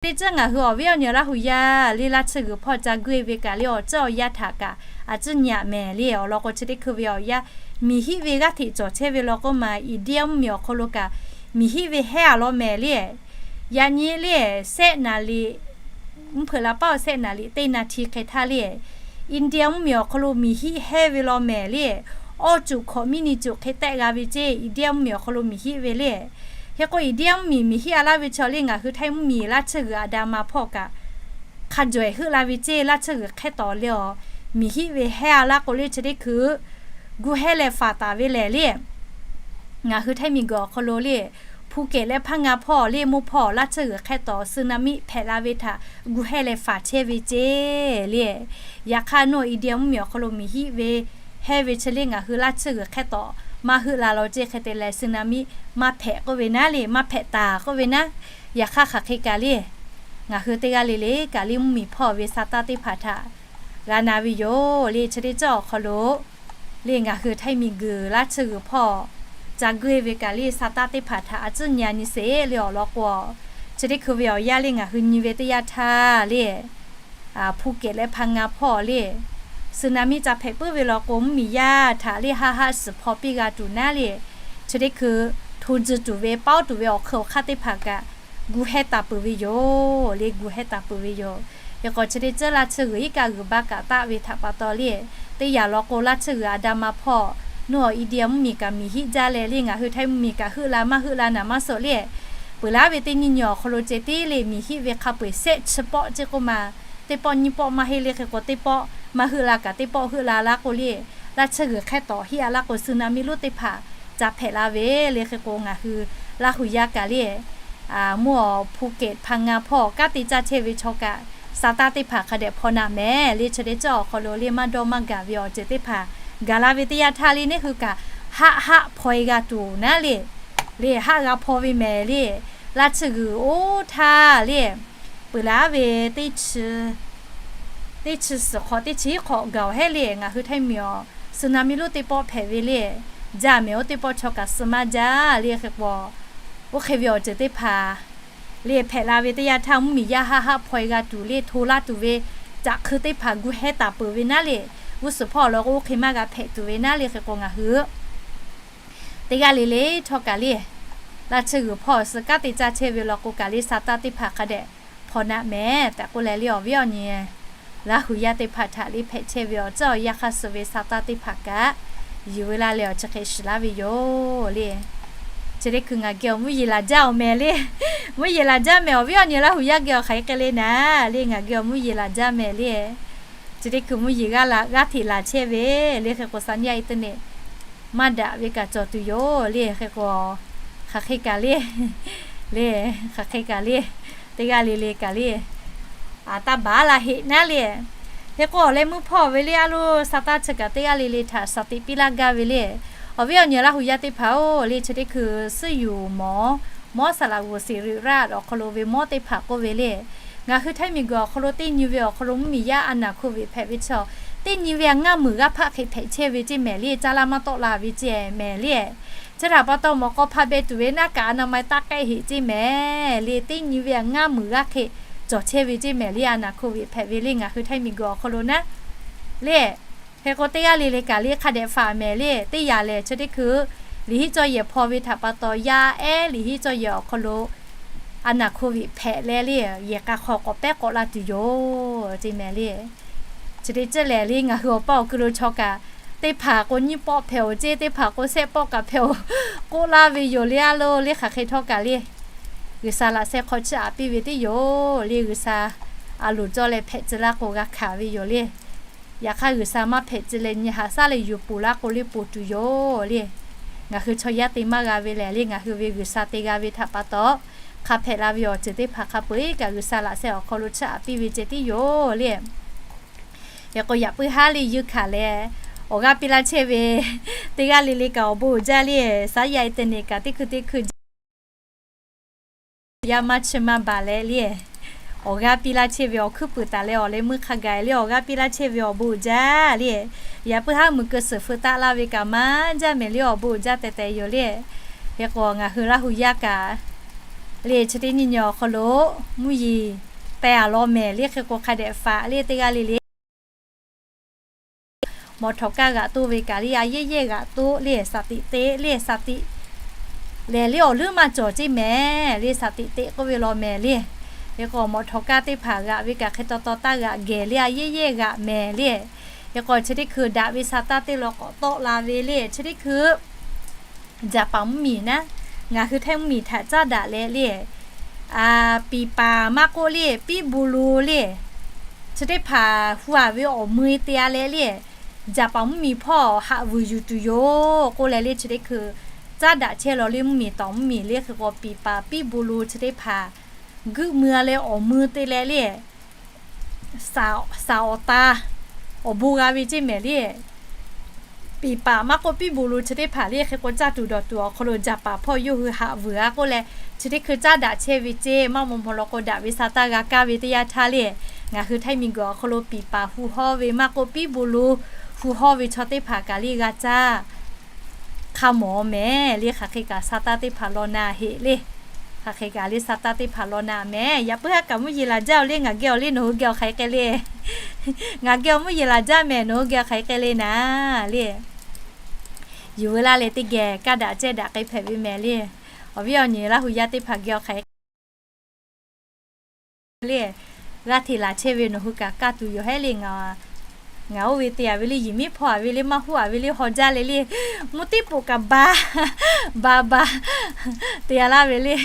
teˇ ceuˬ ngaˬ hui awˬ viˉ awˬ nyi Laˇ hu yaˇ le laˇ tsuhˇ g'uiˬ hpawˇ ca guiˇ ve kaꞈ le awˬ ceuˬ awˬ yanˇ htaꞈ kaꞈ a ciˉ nyi-a mehˍ le. Awˬ lawn k'o chi teˇ hkui ve awˬ yanˇ miˬ hiˆ ve g'aˇ hteꞈ cawˬ chehˇ ve law k'oˆ ma India mvuhˇmiˬ awˬ hk'aw lo kaꞈ miˬ hiˆ ve hehˉ-a law mehˍ le. Yaꞈ nyi le sehˆ naˍ liꞈ mvuhˇ hpeuꞈ la paˉ awˬ sehˆ naˍ liꞈ teˇ naˍ hti hk'e htaˇ le India mvuhˇmiˬ awˬ hk'aw lo miˬ hiˆ hehˉ ve law mehˍ le. Awˇ cuˬ hkawꞈ miˉ nyi cuˬ hk'e tehˆ g'a ve ceˇ India mvuhˇmiˬ awˬ hk'aw lo miˬ hiˆ ve le. Hk'e k'o India mvuhˇmiˬ miˬ hiˆ-a laˇ ve chaw le ngaˬ hui Htaiˇ mvuhˇmiˬ laˇ tsuhˇ g'uiˬ aˬ da ma hpawˇ kaꞈ hk'a jawehˬ heuˆ la ve ceˇ. Laˇ tsuhˇ g'uiˬ hk'ehˇ tawˍ le awˬ miˬ hiˆ ve hehˉ-a laˇ k'o le chi teˇ hkui gu hehˇ leh faˍ taˍ ve lehˬ le ngaˬ hui Htaiˇ miˬguiˬ awˬ hk'aw lo le Phuˬ kehˬ leh hpaˇ ngaˇ hpawˇ le mawˇ hpawˇ laˇ tsuhˇ g'uiˬ hk'ehˇ tawˍ suˬ naˍ miˆ hpehꞈ la ve htaꞈ gu hehˇ leh faˍ chehˇ ve ceˇ le. Yaꞈ hk'aˇ nawˬ India mvuhˇmiˬ awˬ hk'aw lo miˬ hiˆ ve hehˉ ve chi le ngaˬ hui laˇ tsuhˇ g'uiˬ hk'ehˇ tawˍ maˇ heuˆ la law ceˇ hk'e te leh suˬ naˍ miˆ maˇ hpehꞈ k'oˆ ve naˉ le maˇ hpehꞈ taˍ k'oˆ ve naˉ. Yaꞈ hk'aˇ hk'aˬ hk'e kaꞈ le ngaˬ hui teˇ g'aˇ le le kaꞈ le mvuhˇmiˬ hpawˇ ve sa taˇ teˇ hpaˍ htaꞈ g'a na ve yoˬ le. Chi teˇ ceuˬ awˬ hk'aw lo le ngaˬ hui Htaiˇ miˬguiˬ laˇ tsuhˇ g'uiˬ hpawˇ ca guiˇ ve kaꞈ le sa taˇ teˇ hpaˍ htaꞈ a ciˉ nyi-a nyi sheˍ le awˬ lawn k'o, chi teˇ hkui ve awˬ yanˇ le ngaˬ hui nyi ve teˇ yanˇ htaˇ le Phuˬ kehˬ leh hpaˇ ngaˇ hpawˇ le suˬ naˍ miˆ ca hpehꞈ puiˉ ve law k'o mvuhˇmiˬ yaˇ htaꞈ le haˆ haˆ suhˍ hpaw piˇ g'a tuˬ naˉ le chi teˇ hkui hto tcuh tuˬ ve paoˉ tuˬ ve awˬ hk'eun awˬ hk'aˇ teˇ hpaˍ kaꞈ gu hehˇ taˍ peuˬ ve yoˬ le gu hehˇ taˍ peuˬ ve yoˬ. Hk'e k'o chi teˇ ceuˬ laˇ tsuhˇ g'uiˬ iˉ kaˆ g'uiˬ baˇ kaꞈ taˆ ve htaꞈ pa taw le teˇ yanˇ law k'o laˇ tsuhˇ g'uiˬ aˬ da ma hpawˇ nawˬ India mvuhˇmiˬ kaꞈ miˬ hiˆ jaˇ leh le ngaˬ hui Htaiˇ mvuhˇmiˬ kaꞈ heuˆ la maˇ heuˆ la naˍ maˇ suhˍ le peuˬ laˇ ve teˇ nyi nyi awˬ hk'aw lo ceh tiˉ le miˬ hiˆ ve hk'a peu-eˬ sehˆ chi pawˆ ceˇ k'oˆ ma teˇ pawˆ nyiˇ pawˆ maˇ heˆ le. Hk'e k'o teˇ pawˆ maˇ heuˆ la kaꞈ teˇ pawˆ heuˆ la laˇ k'o le laˇ tsuhˇ g'uiˬ hk'ehˇ tawˍ hiˆ-a laˇ k'o suˬ naˍ miˆ lonˉ teˇ hpaˍ ca hpehꞈ la ve le. Hk'e k'o ngaˬ hui Laˇ hu yaˇ kaꞈ le mvuhˇ awˬ Phuˬ kehˬ hpaˇ ngaˇ hpawˇ kanˉ te caˇ chehˇ ve chaw kaꞈ sa taˇ teˇ hpaˍ hk'a dehꞈ hpaw naˍ mehˍ le chi teˇ ceuˬ awˬ hk'aw lo le maˇ dawˇ maˇ gaˬ ve awˬ ceuˬ teˇ hpaˍ gaˬ la ve teˇ yanˇ htaˇ le neˇ hui kaꞈ haˆ haˆ hpaw-e g'a tuˬ naˉ le le haˆ g'a hpaw ve mehˍ le laˇ tsuhˇ g'uiˬ oˇ htaˇ le peuˬ laˇ ve teˇ chi suhˍ hk'awꞈ teˇ chi hiˉ hk'awꞈ gaˬ-oˬ hehˉ le ngaˬ hui Htaiˇ miˬ awˬ suˬ naˍ miˆ lonˉ teˇ pawˆ hpehꞈ ve le jaˇ mehˍ. Oˇ teˇ pawˆ chaw kaꞈ suh maˇ jaˇ le. Hk'e k'o, oˇ hk'e ve awˬ ceuˬ teˇ hpaˍ le hpehꞈ la ve teˇ yanˇ htaˇ, mvuhˇmiˬ yaˇ haˆ haˆ hpaw e g'a tuˬ le, hto laˇ tuˬ ve caꞈ hkui teˇ hpaˍ gu hehˉ taˍ peuˬ ve naˉ le. G'uˇ suhˍ hpawˇ awˬ lawn k'o, oˇ hk'e maˇ g'a hpehꞈ tuˬ ve naˉ le. Hk'e k'o, ngaˬ hui teˇ g'aˇ le le htawˇ kaꞈ le, laˇ tsuhˇ g'uiˬ hpawˇ suh kanˉ te caˇ chehˇ ve law k'o kaꞈ le, sa taˇ teˇ hpaˍ hk'a dehꞈ hpawnˬ naꞈ mehˍ tehꞈ k'oˆ leh le, awˬ viˉ awˬ nyi Laˇ hu yaˇ teˇ hpaˍ htaꞈ le hpehꞈ chehˇ ve awˬ ceuˬ awˬ yanˇ hk'aˇ suh ve sa taˇ teˇ hpaˍ kaꞈ yuˬ ve laˇ leh awˬ chi hk'e shiˍ laˇ ve yoˬ le. Chi teˇ hkui ngaˬ geh awˬ mvuhˇ yeˬ laˬ jaˇ awˬ mehˍ le. Mvuhˇ yeˬ laˬ jaˇ mehˍ, awˬ viˉ awˬ nyi Laˇ hu yaˇ geh awˬ hk'aˬ hk'e le naˉ le, ngaˬ geh awˬ mvuhˇ yeˬ laˬ jaˇ mehˍ le. Chi teˇ hkui mvuhˇ yeˬ g'aˇ hteꞈ laˬ chehˇ ve le. Hk'e k'o, sa nyi a i teˇ neꞈ maˇ daꞈ ve kaꞈ cawˬ tuˬ yoˬ le. Hk'e k'o, hk'aˬ hk'e kaꞈ le, le, hk'aˬ hk'e kaꞈ le, teˇ g'aˇ le le kaꞈ le, a taˇ baˬ laˇ heˆ naˉ le. Hk'e k'o, awˬ leh meuˇ hpawˇ ve le a loˬ, sa taˇ chi kaꞈ teˇ g'aˇ le le htaꞈ shaˍ tiꞈ piˇ laˇ gaˇ ve le. Awˬ viˉ awˬ nyi Laˇ hu yaˇ teˇ hpaˍ-oˬ le, chi teˇ hkui suhˉ yuˬ mawˬ, mawˉ saˍ laꞈ g'oˍ siˍ riꞈ raˆ awˬ hk'aw lo ve mawˉ teˇ hpaˍ k'oˆ ve le. Ngaˬ hui htaiˇ miˬ guiˬ awˬ hk'aw lo teˇ nyi ve awˬ hk'aw lo mvuhˇmiˬ yaˇ a naˍ hko viꞈ hpehꞈ ve chaw, teˇ nyi ve a ngaˇ meunˍ g'aˇ hpaˆ hk'e hpehꞈ chehˇ ve ceˇ mehˍ le, caˇ laˇ maˇ tawˆ la ve ceˇ mehˍ le. Chi htaꞈ pa taw mawꞈ k'aw hpa beh tuˬ ve naˉ kaꞈ a na ma taˇ k'ehˆ heˆ ceˇ mehˍ le. Teˇ nyi ve a ngaˇ meunˍ g'aˇ hk'e cawˬ chehˇ ve ceˇ mehˍ le, a naˍ hko viꞈ hpehꞈ ve le, ngaˬ hui htaiˇ miˬ guiˬ awˬ hk'aw lo naˉ le. Hk'e k'o, teˇ g'aˇ le le kaꞈ le hk'a dehꞈ faˍ mehˍ le. Teˇ yanˇ lehˬ, chi teˇ hkui liꞈ hiˆ cawˇ yehˬ hpaw ve htaꞈ pa taw, yaˇ ehˉ liꞈ hiˆ cawˇ yehˬ awˬ hk'aw lo a naˍ hko viꞈ hpehꞈ leh le, yehˬ k'a hk'aw k'awꞈ pehˉ k'awꞈ la tuˬ yoˬ ceˇ mehˍ le. Chi teˇ ceuˬ lehˬ le, ngaˬ hui awˬ paˇ awˬ kui lo chaw kaꞈ, teˇ hpaˍ k'o nyiˇ pawˆ hpehꞈ-oˬ ceˇ, teˇ hpaˍ k'o shehˆ pawˆ kaꞈ hpehꞈ-oˬ k'oˆ laˇ ve yoˬ le a loˬ le. Hk'aˬ hk'e htawˇ kaꞈ le, G'uiˬsha laꞈ sheh hk'aw chiˇ aꞈ piˇ ve teˇ yoˬ le. G'uiˬsha a loˍ cawˇ leh hpehꞈ tcuh laˇ k'o g'a hkanˍ ve yoˬ le. Yaꞈ hk'aˇ, G'uiˬsha maˇ hpehꞈ tcuh leh nyi haꞈ shaˉ leh yuˬ poˬ laˇ k'o le poˬ tuˬ yoˬ le. Ngaˬ hui chaw yaˇ te maˇ g'a ve lehˬ le, ngaˬ hui ve G'uiˬsha te g'a ve htaꞈ pa taw, hk'a hpehꞈ la ve awˬ ceuˬ teˇ hpaˍ hk'a peu-eˬ kaꞈ G'uiˬsha laꞈ sheh awˬ hk'aw lo chiˇ aꞈ piˇ ve ceh tiˉ yoˬ le. Hk'e k'o, yaꞈ puiˉ haˉ le yuˇ hkanˍ leh awˬ g'aˇ piˇ laˇ chehˇ ve teˇ g'aˇ le le kaꞈ awˬ bon uiˍ jaˇ le. Saˉ yaˇ e teˇ neꞈ kaꞈ teˇ hkui teˇ hkui jaˇ yaˇ maˇ chiˇ maˇ baˬ leh le, awˬ g'aˇ piˇ laˇ chehˇ ve awˬ hkuiˉ puiˍ taˍ leh awˬ leh meuˇ hk'a gaˬ le awˬ g'aˇ piˇ laˇ chehˇ ve awˬ bon uiˍ jaˇ le. Yaꞈ puiˉ haˉ muiˬ keu suhˍ feu taˆ laˇ ve kaꞈ maˇ jaˇ mehˍ le, awˬ bon uiˍ jaˇ tehꞈ tehꞈ yoˬ le. Hk'e k'o, ngaˬ hui Laˇ hu yaˇ kaꞈ le chi teˇ nyi nyi awˬ hk'aw lo mvuhˇ yeˬ teh a law mehˍ le. Hk'e k'o, hk'a dehꞈ faˍ le teˇ g'aˇ le le. Mawꞈ htawꞈ kaˇ g'aꞈ toˆ ve kaꞈ le, a yehˇ yehˇ g'aꞈ toˆ le, shaˍ tiꞈ teꞈ le, shaˍ tiꞈ lehˬ le awˬ leuˉ maˇ cawˬ ceˇ mehˍ le. Shaˍ tiꞈ teꞈ k'oˆ ve law mehˍ le. Hk'e k'o, mawꞈ htawꞈ kaˇ teˇ hpaˍ g'aꞈ ve kaꞈ hk'e taw taw taˇ g'aꞈ gehˬ le, a yehˇ yehˇ g'aꞈ mehˍ le. Hk'e k'o, chi teˇ hkui daꞈ ve sa taˇ teˇ law k'awꞈ tawˆ la ve le. Chi teˇ hkui Jaˍpaˍ mvuhˇmiˬ naˉ, ngaˬ hui Htaiˇ mvuhˇmiˬ htaꞈ caˉ daꞈ leh le, a, piˍ paˍ maˇ k'oˆ le, piˉ bon lo le, chi teˇ hpaˍ hu a ve awˬ mui te a leh le, Jaˍpaˍ mvuhˇmiˬ hpawˇ haꞈ vuiˬ yuˬ tuˬ yoˬ k'oˆ leh le, chi teˇ hkui caˉ daꞈ chehˇ law le, mvuhˇmiˬ tawˍ mvuhˇmiˬ le. Hk'e k'o, piˍ paˍ piˉ bon lo chi teˇ hpaˍ guiˆ mui a leh awˬ mui te leh le, shaˍ awˍ ta awˬ bon g'a ve ceˇ mehˍ le. Piˍ paˍ maˇ k'oˆ, piˉ bon lo chi teˇ hpaˍ le. Hk'e k'o, caˇ tuˬ dawˬ tuˬ awˬ hk'aw lo Jaˍpaˍ hpawˇ yawˇ hui haꞈ vuiˬ a k'oˆ leh, chi teˇ hkui caˉ daꞈ chehˇ ve ceˇ. Maˇ maw maw law k'o, daꞈ ve sa taˇ g'a kaˇ ve teˇ yanˇ htaˇ le, ngaˬ hui Htaiˇ miˬguiˬ awˬ hk'aw lo piˍ paˍ hu hawˇ ve maˇ k'oˆ, piˉ bon lo hu hawˇ ve chaw teˇ hpaˍ kaꞈ le g'a caˇ hk'a mawˬ mehˍ le. Hk'aˬ hk'e kaꞈ sa taˇ teˇ hpaˍ law na heˆ le. Hk'aˬ hk'e kaꞈ le sa taˇ teˇ hpaˍ law na mehˍ. Yaꞈ puiˉ haˉ kaꞈ mvuhˇ yeˬ laˬ jaˇ-oˬ le, ngaˬ geh awˬ le nawˬ hui geh awˬ hk'aˬ hk'e le. Ngaˬ geh awˬ mvuhˇ yeˬ laˬ jaˇ mehˍ, nawˬ hui geh awˬ hk'aˬ hk'e le naˉ le. Yuˬ veu laˇ leh teˇ geh kaˇ daꞈ cehˇ daꞈ k'ai hpehꞈ ve mehˍ le. Awˬ viˉ awˬ nyi Laˇ hu yaˇ teˇ hpaˍ geh awˬ hk'aˬ hk'e le, g'aˇ hteꞈ laˬ chehˇ ve nawˬ hui kaꞈ kaˇ tuˬ yoˬ hehˉ le. Ngaˬ oˇ ve te a ve le, yehˬ miˉ hpawˇ a ve le, maˇ huˉ a ve le, haw jaˇ le le, mvuhˇ tiˉ poꞈ kaꞈ ba ba ba te a laˇ ve le.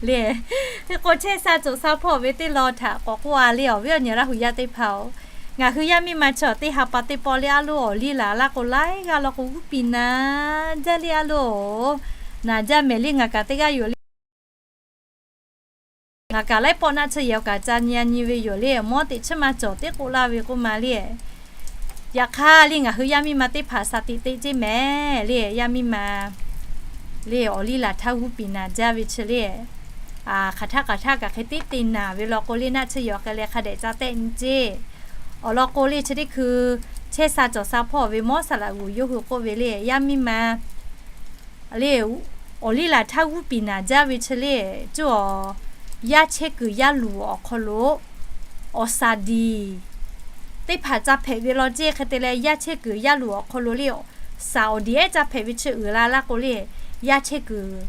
Le, hk'e k'o, chehˇ sha cawˬ sha hpawˇ ve teˇ law htaꞈ k'awꞈ k'oˆ a le, awˬ viˉ awˬ nyi Laˇ hu yaˇ teˇ hpaˍ-oˬ, ngaˬ hui yaˇ miˇ ma chaw teˇ ha pa teˇ pawˆ le a loˬ, awˬ liˇ laˬ laˇ k'o, laiˉ g'aˇ law k'o g'uˇ piˍ naˍ jaˇ le a loˬ. Naˍ jaˇ mehˍ le, ngaˬ kaꞈ teˇ g'aˇ yoˬ le. Ngaˬ kaꞈ laiˉ pawˆ naˆ tsuhˇ yehˬ awˬ kaꞈ ca nyi a nyi ve yoˬ le. Mawˉ teꞈ chiˇ ma cawˬ teˇ k'oˆ laˇ ve k'oˆ ma le. Yaꞈ hk'aˇ le, ngaˬ hui yaˇ miˇ ma teˇ hpaˍ shaˍ tiꞈ teꞈ ceˇ mehˍ le. Yaˇ miˇ ma le, awˬ liˇ laˬ htaˇ g'uˇ piˍ naˍ jaˇ ve chi le. Hk'aˬ htaˇ hk'aˬ htaˇ kaꞈ hk'e teˉ te naˍ ve law k'o le, naˆ tsuhˇ yehˬ awˬ hk'e leh hk'a dehꞈ ca tehˆ nyi ceˇ. Awˬ lawn k'o le, chi teˇ hkui chehˇ sha cawˬ sha hpawˇ ve mawˇ saˍ laꞈ g'uˬ yawˇ hui k'oˆ ve le, yaˇ miˇ ma le, awˬ liˇ laˬ htaˇ g'uˇ piˍ naˍ jaˇ ve chi le, cuˇ awˬ yaˇ chehˇ kuiˬ yaˇ luˬ awˬ hk'aw lo awˬ saˍ diˍ teˇ hpaˍ ca hpehꞈ ve law ceˇ. Hk'e te leh yaˇ chehˇ kuiˬ yaˇ luˬ awˬ hk'aw lo le, saˍ awˬ diˍ ehˉ ca hpehꞈ ve chi uiˍ la laˇ k'o le, yaˇ chehˇ kuiˬ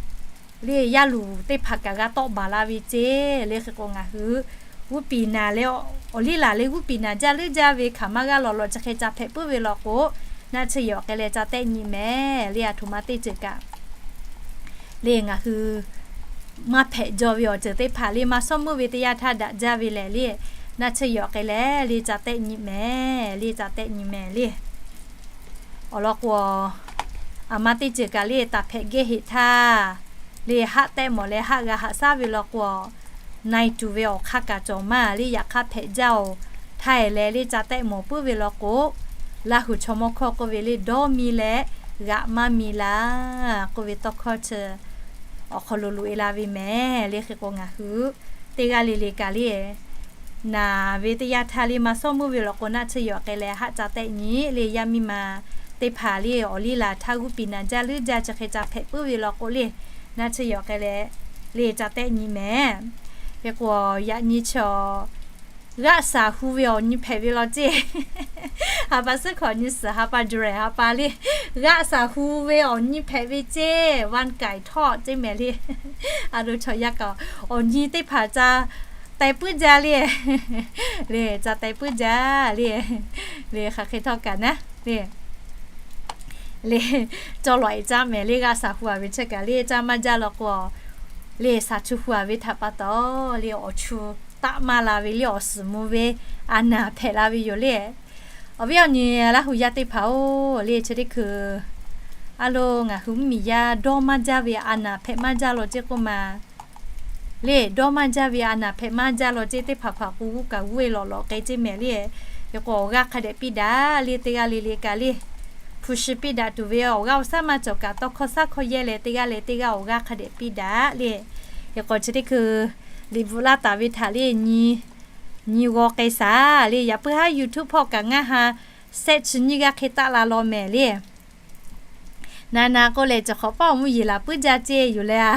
le yaˇ luˬ teˇ hpaˍ kaꞈ g'a tawˆ baˬ la ve ceˇ. Le hk'e k'o ngaˬ hui g'uˇ piˍ naˍ leh awˬ liˇ laˬ le g'uˇ piˍ naˍ jaˇ leuˉ jaˇ ve hkaˍ maˇ g'aˇ lawˬ lawˬ chi hk'e ca hpehꞈ puiˉ ve law k'o, naˆ tsuhˇ yehˬ awˬ hk'e leh ca tehˆ nyi mehˍ le. Aˬ htoꞈ ma teˇ ceuˬ kaꞈ le ngaˬ hui maˇ hpehꞈ jaw ve awˬ ceuˬ teˇ hpaˍ le maˇ sawˉ meuˇ ve teˇ yanˇ htaˇ daꞈ jaˇ ve lehˬ le, naˆ tsuhˇ yehˬ awˬ hk'e leh le ca tehˆ nyi mehˍ le, ca tehˆ nyi mehˍ le. Awˬ lawn k'o, aˬ ma teˇ ceuˬ kaꞈ le taˍ hpehꞈ geh heꞈ htaˇ le haˆ tehˆ mawˬ leh haˆ g'a haꞈ shaˉ ve law k'o, na e tuˬ ve awˬ hk'aˇ kaꞈ cawˬ maˇ le. Yaꞈ hk'aˇ hpehꞈ jaˇ oˬ htaˇ e leh le ca tehˆ mawˬ puiˉ ve law k'o, Laˇ huˍ chaw mawˇ hkawˇ k'oˆ ve le, dawˇ mi leh g'aꞈ maˇ mi laˇ k'oˆ ve tawˇ hkawˇ chi awˬ hk'aw lo loꞈ e la ve mehˍ le. Hk'e k'o ngaˬ hui teˇ g'aˇ le le kaꞈ le naˍ ve teˇ yanˇ htaˇ le maˇ sawˉ meuˇ ve law k'o, naˆ tsuhˇ yehˬ awˬ hk'e leh haˆ ca tehˆ nyi le. Yaˇ miˇ ma teˇ hpaˍ le awˬ liˇ laˬ htaˇ g'uˇ piˍ naˍ jaˇ leuˉ jaˇ chi hk'e ca hpehꞈ puiˉ ve law k'o le, naˆ tsuhˇ yehˬ awˬ hk'e leh le ca tehˆ nyi mehˍ. Hk'e k'o, yaꞈ nyi chi g'aˆ shaˍ hu ve awˬ nyi hpehꞈ ve law ceˇ. Ha pa suhˉ hkawꞈ nyi suhˍ ha pa July ha pa le, g'aˆ shaˍ hu ve awˬ nyi hpehꞈ ve ceˇ. Van kaiˍ htawˆ ceˇ mehˍ le. Aˬ lo chaw yaˇ kaꞈ awˬ nyi teˇ hpaˍ ca teh puiˉ jaˇ le. Le ca teh puiˉ jaˇ le. Le hk'aˬ hk'e htawˇ kaꞈ naˉ le, le cawˇ lawꞈ e caˇ mehˍ le. G'aˆ shaˍ hu a ve chi kaꞈ le caˇ maˇ jaˇ law k'o, le shaˍ chu hu a ve htaꞈ pa taw le awˬ chu taˆ maˇ la ve le awˬ suhˍ mvuh ve a naˍ hpehꞈ la ve yoˬ le. Awˬ viˉ awˬ nyi Laˇ huˍ yaˇ teˇ hpaˍ-oˬ le, chi teˇ hkui a lo ngaˬ hui mvuhˇmiˬ yaˇ dawˇ maˇ jaˇ ve a naˍ hpehꞈ maˇ jaˇ law ceˇ k'oˆ ma le, dawˇ maˇ jaˇ ve a naˍ hpehꞈ maˇ jaˇ law ceˇ. Teˇ hpaˍ hpaˍ k'o g'uˇ kaꞈ g'uˇ e lawꞈ lawꞈ k'e ceˇ mehˍ le. Hk'e k'o awˬ g'aˇ hk'a dehꞈ piˇ daꞈ le, teˇ g'aˇ le le kaꞈ le hpu shi piˇ daꞈ tuˬ ve awˬ g'aˇ awˬ shaˉ maˇ cawˬ kaꞈ tawˇ hkawˇ shaˉ hkawˇ yehˇ leh teˇ g'aˇ leh teˇ g'aˇ awˬ g'aˇ hk'a dehꞈ piˇ daꞈ le. Hk'e k'o chi teˇ hkui liꞈ bvuhꞈ laˇ taˍ ve htaꞈ le nyi nyi g'aw k'ai shaˍ le. Yaꞈ puiˉ haˉ YouTube hpawˇ kaꞈ ngaˇ ha shehˆ chi nyiˇ g'aˇ hk'e taˆ la law mehˍ le. Na na k'o lehˬ, cawˬ hk'awꞈ paˇ awˬ mvuhˇ yeˬ laˬ puiˉ jaˇ ceˇ yoˬ le a.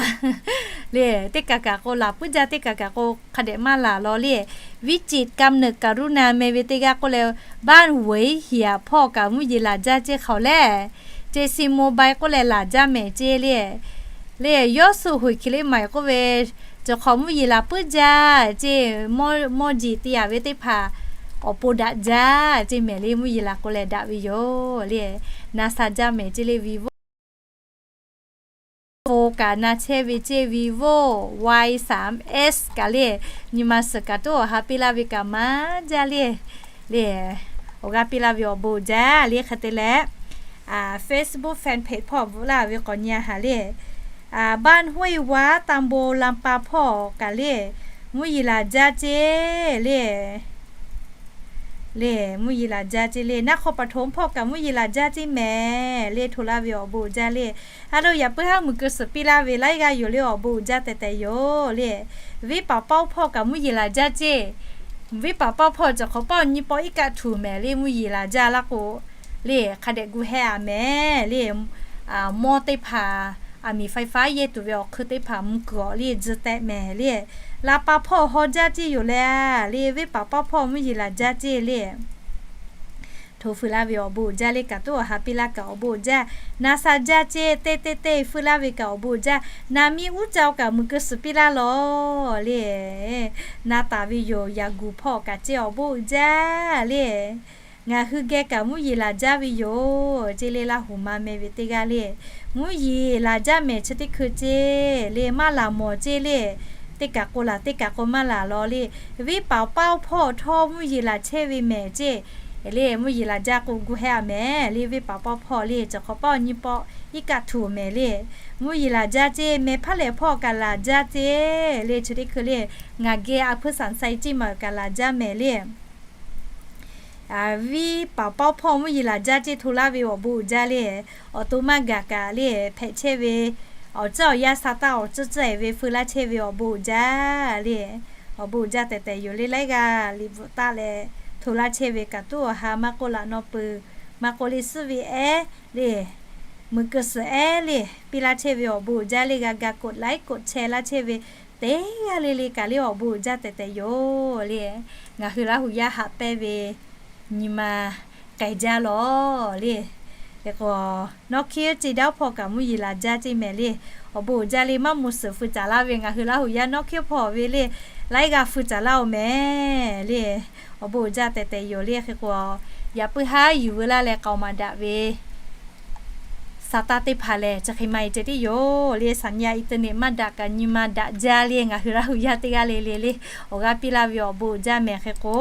Le teˇ kaˬ kaˬ k'o laˬ puiˉ jaˇ, teˇ kaˬ kaˬ k'o hk'a dehꞈ maˇ laˬ law le. วิจิตรกำเนิดกรุณา meh ve teˇ g'aˇ k'oˆ leh, บ้านห้วยเหีย hpawˇ kaꞈ mvuhˇ yeˬ laˬ jaˇ ceˇ hk'aˬ lehˬ, เจซี Mobile k'oˆ leh laˬ jaˇ mehˍ ceˇ le. Le yawˇ suh hoꞈ hk'e le maiˍ k'oˆ ve, cawˬ hk'awꞈ mvuhˇ yeˬ laˬ puiˉ jaˇ ceˇ, mawˇ jeˬ te yaꞈ ve teˇ hpaˍ awˬ pon daꞈ jaˇ ceˇ mehˍ le. Mvuhˇ yeˬ laˬ k'oˆ leh daꞈ ve yoˬ le. Na sha jaˇ mehˍ ceˇ le. Vivo kaꞈ na chehˇ ve ceˇ, Vivo Y สาม S kaꞈ le, nyi ma suhˍ kaꞈ toˉ awˬ ha piˇ laˇ ve kaꞈ maˇ jaˇ le. Le awˬ g'aˇ piˇ laˇ ve awˬ bon jaˇ le. Hk'e te leh, Facebook fan page hpawˇ bvuhꞈ laˇ ve k'awꞈ nyi a haˍ le. บ้านห้วยว้า ตำบลลำปา hpawˇ kaꞈ le, mvuhˇ yeˬ laˬ jaˇ ceˇ le. Le mvuhˇ yeˬ laˬ jaˇ ceˇ le. นครปฐม hpawˇ kaꞈ mvuhˇ yeˬ laˬ jaˇ ceˇ mehˍ le. Hto laˇ ve awˬ bon jaˇ le. A lo yaꞈ puiˉ haˉ muiˬ keu suhˍ piˇ laˇ ve laiˉ g'aˇ yoˬ le, awˬ bon jaˇ tehꞈ tehꞈ yoˬ le. Venˇ paˍ pawˇ hpawˇ kaꞈ mvuhˇ yeˬ laˬ jaˇ ceˇ. Venˇ paˍ pawˇ hpawˇ cawˬ hk'awꞈ paˇ awˬ nyi pawˆ iˉ kaˆ htuˬ mehˍ le. Mvuhˇ yeˬ laˬ jaˇ laˇ k'o le, hk'a dehꞈ gu heh a mehˍ le. Mawˇ teˇ hpaˍ aˬ miˍ ไฟฟ้า yehˇ tuˬ ve awˬ hk'eun teˇ hpaˍ mvuh kuiˬ awˬ le tzuh tehꞈ mehˍ le. Laˇ paˍ hpawˇ haw jaˇ ceˇ yoˬ le. Le venˇ paˍ pawˇ hpawˇ mvuhˇ yeˬ laˬ jaˇ ceˇ le. Hto feu laˇ ve awˬ bon jaˇ le. Kaꞈ toˉ awˬ ha piˇ laˇ kaꞈ awˬ bon jaˇ. Na sha jaˇ ceˇ, teˇ teˇ teˇ feu laˇ ve kaꞈ awˬ bon jaˇ. Na miˇ uˉ ca oˬ kaꞈ muiˬ keu suhˍ piˇ laˇ law le. Na taˍ ve yoˬ. Yaꞈ guˬ hpawˇ kaꞈ ceˇ awˬ bon jaˇ le. Ngaˬ hui geh kaꞈ mvuhˇ yeˬ laˬ jaˇ ve yoˬ ceˇ le. Laˇ huˍ ma meh ve teˇ g'aˇ le, mvuhˇ yeˬ laˬ jaˇ mehˍ chi teˇ hkui ceˇ le. Maˇ laˬ mawˬ ceˇ le. Teˇ kaˬ k'o laˬ, teˇ kaˬ k'o maˇ laˬ law le. Venˇ paˍ pawˇ hpawˇ htawˇ mvuhˇ yeˬ laˬ chehˇ ve mehˍ ceˇ le. Mvuhˇ yeˬ laˬ jaˇ k'o gu heh a mehˍ le. Venˇ paˍ pawˇ hpawˇ le cawˬ hk'awꞈ paˇ awˬ nyi pawˆ iˉ kaˆ htuˬ mehˍ le. Mvuhˇ yeˬ laˬ jaˇ ceˇ. Meh hpaˉ lehˬ hpawˇ kaꞈ laˬ jaˇ ceˇ le. Chi teˇ hkui le ngaˬ geh a hpuiˇ สามไซ ceˇ maˬ kaꞈ laˬ jaˇ mehˍ le. Venˇ paˍ pawˇ hpawˇ mvuhˇ yeˬ laˬ jaˇ ceˇ. Hto laˇ ve awˬ bon uiˍ jaˇ le. Awˬ to maˇ gaˬ kaꞈ le hpehꞈ chehˇ ve, awˬ tcuhˉ awˬ yanˇ sha taˇ awˬ tcuhˉ tcuhˉ e ve feu laˇ chehˇ ve awˬ bon uiˍ jaˇ le. Awˬ bon uiˍ jaˇ tehꞈ tehꞈ yoˬ le. Laiˉ g'aˇ liꞈ bvuhꞈ taˆ leh hto laˇ chehˇ ve kaꞈ tuˉ awˬ ha maˇ k'oˆ laꞈ nawˇ peuˬ. Maˇ k'oˆ le, suhˉ ve ehˉ le, muiˬ keu suhˍ ehˉ le, piˇ laˇ chehˇ ve awˬ bon uiˍ jaˇ le, g'a ga กดไลค์ กดแชร์ laˇ chehˇ ve teˇ g'aˇ le le kaꞈ le awˬ bon uiˍ jaˇ tehꞈ tehꞈ yoˬ le. Ngaˬ hui Laˇ hu yaˇ haꞈ pehnˇ ve nyi ma k'ai jaˇ lawˬ le. Hk'e k'o, nawˉ hkiˉ ceˇ daˇ hpawˇ kaꞈ mvuhˇ yeˬ laˬ jaˇ ceˇ mehˍ le. Awˬ bon uiˍ jaˇ le, maˇ moˍ suhˍ fui taˍ laˇ ve ngaˬ hui Laˇ hu yaˇ nawˉ hkiˉ hpawˇ ve le, laiˉ g'aˇ fui taˍ laˇ oˬ mehˍ le. Awˬ bon uiˍ jaˇ tehꞈ tehꞈ yoˬ le. Hk'e k'o, yaꞈ puiˉ haˉ yuˬ veu laˇ leh k'aoˍ maˍ daꞈ ve สตางค์ teˇ hpaˍ lehˬ, chi hk'e maˇ heˆ ceh tiˉ yoˬ le. สัญญาณ อินเทอร์เน็ต maˇ daꞈ kaꞈ nyi ma daꞈ jaˇ le. Ngaˬ hui Laˇ hu yaˇ teˇ g'aˇ le le le, awˬ g'aˇ piˇ laˇ ve awˬ bon uiˍ jaˇ mehˍ. Hk'e k'o,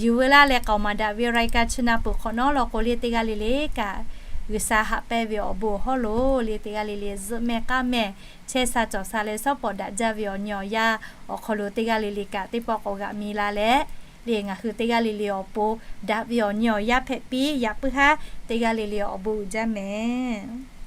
yuˬ veu laˇ leh k'aoˍ maˍ daꞈ ve รายการ chi na peuˬ hk'awꞈ nawˉ law k'o le, teˇ g'aˇ le le kaꞈ G'uiˬsha haꞈ pehnˇ ve awˬ bon awˬ hawˉ lo le, teˇ g'aˇ le le zuhꞈ mehˍ k'aˉ mehˍ, chehˇ sha cawˬ sha leh shawˉ pawˍ daꞈ jaˇ ve awˬ nyi awˬ yaˇ awˬ hk'aw lo teˇ g'aˇ le le kaꞈ teˇ pawˆ k'awꞈ g'aꞈ mi la leh le, ngaˬ hui teˇ g'aˇ le le awˬ pon daꞈ ve awˬ nyi awˬ yaˇ hpehꞈ piˇ. Yaꞈ puiˉ haˉ teˇ g'aˇ le le awˬ bon uiˍ jaˇ mehˍ.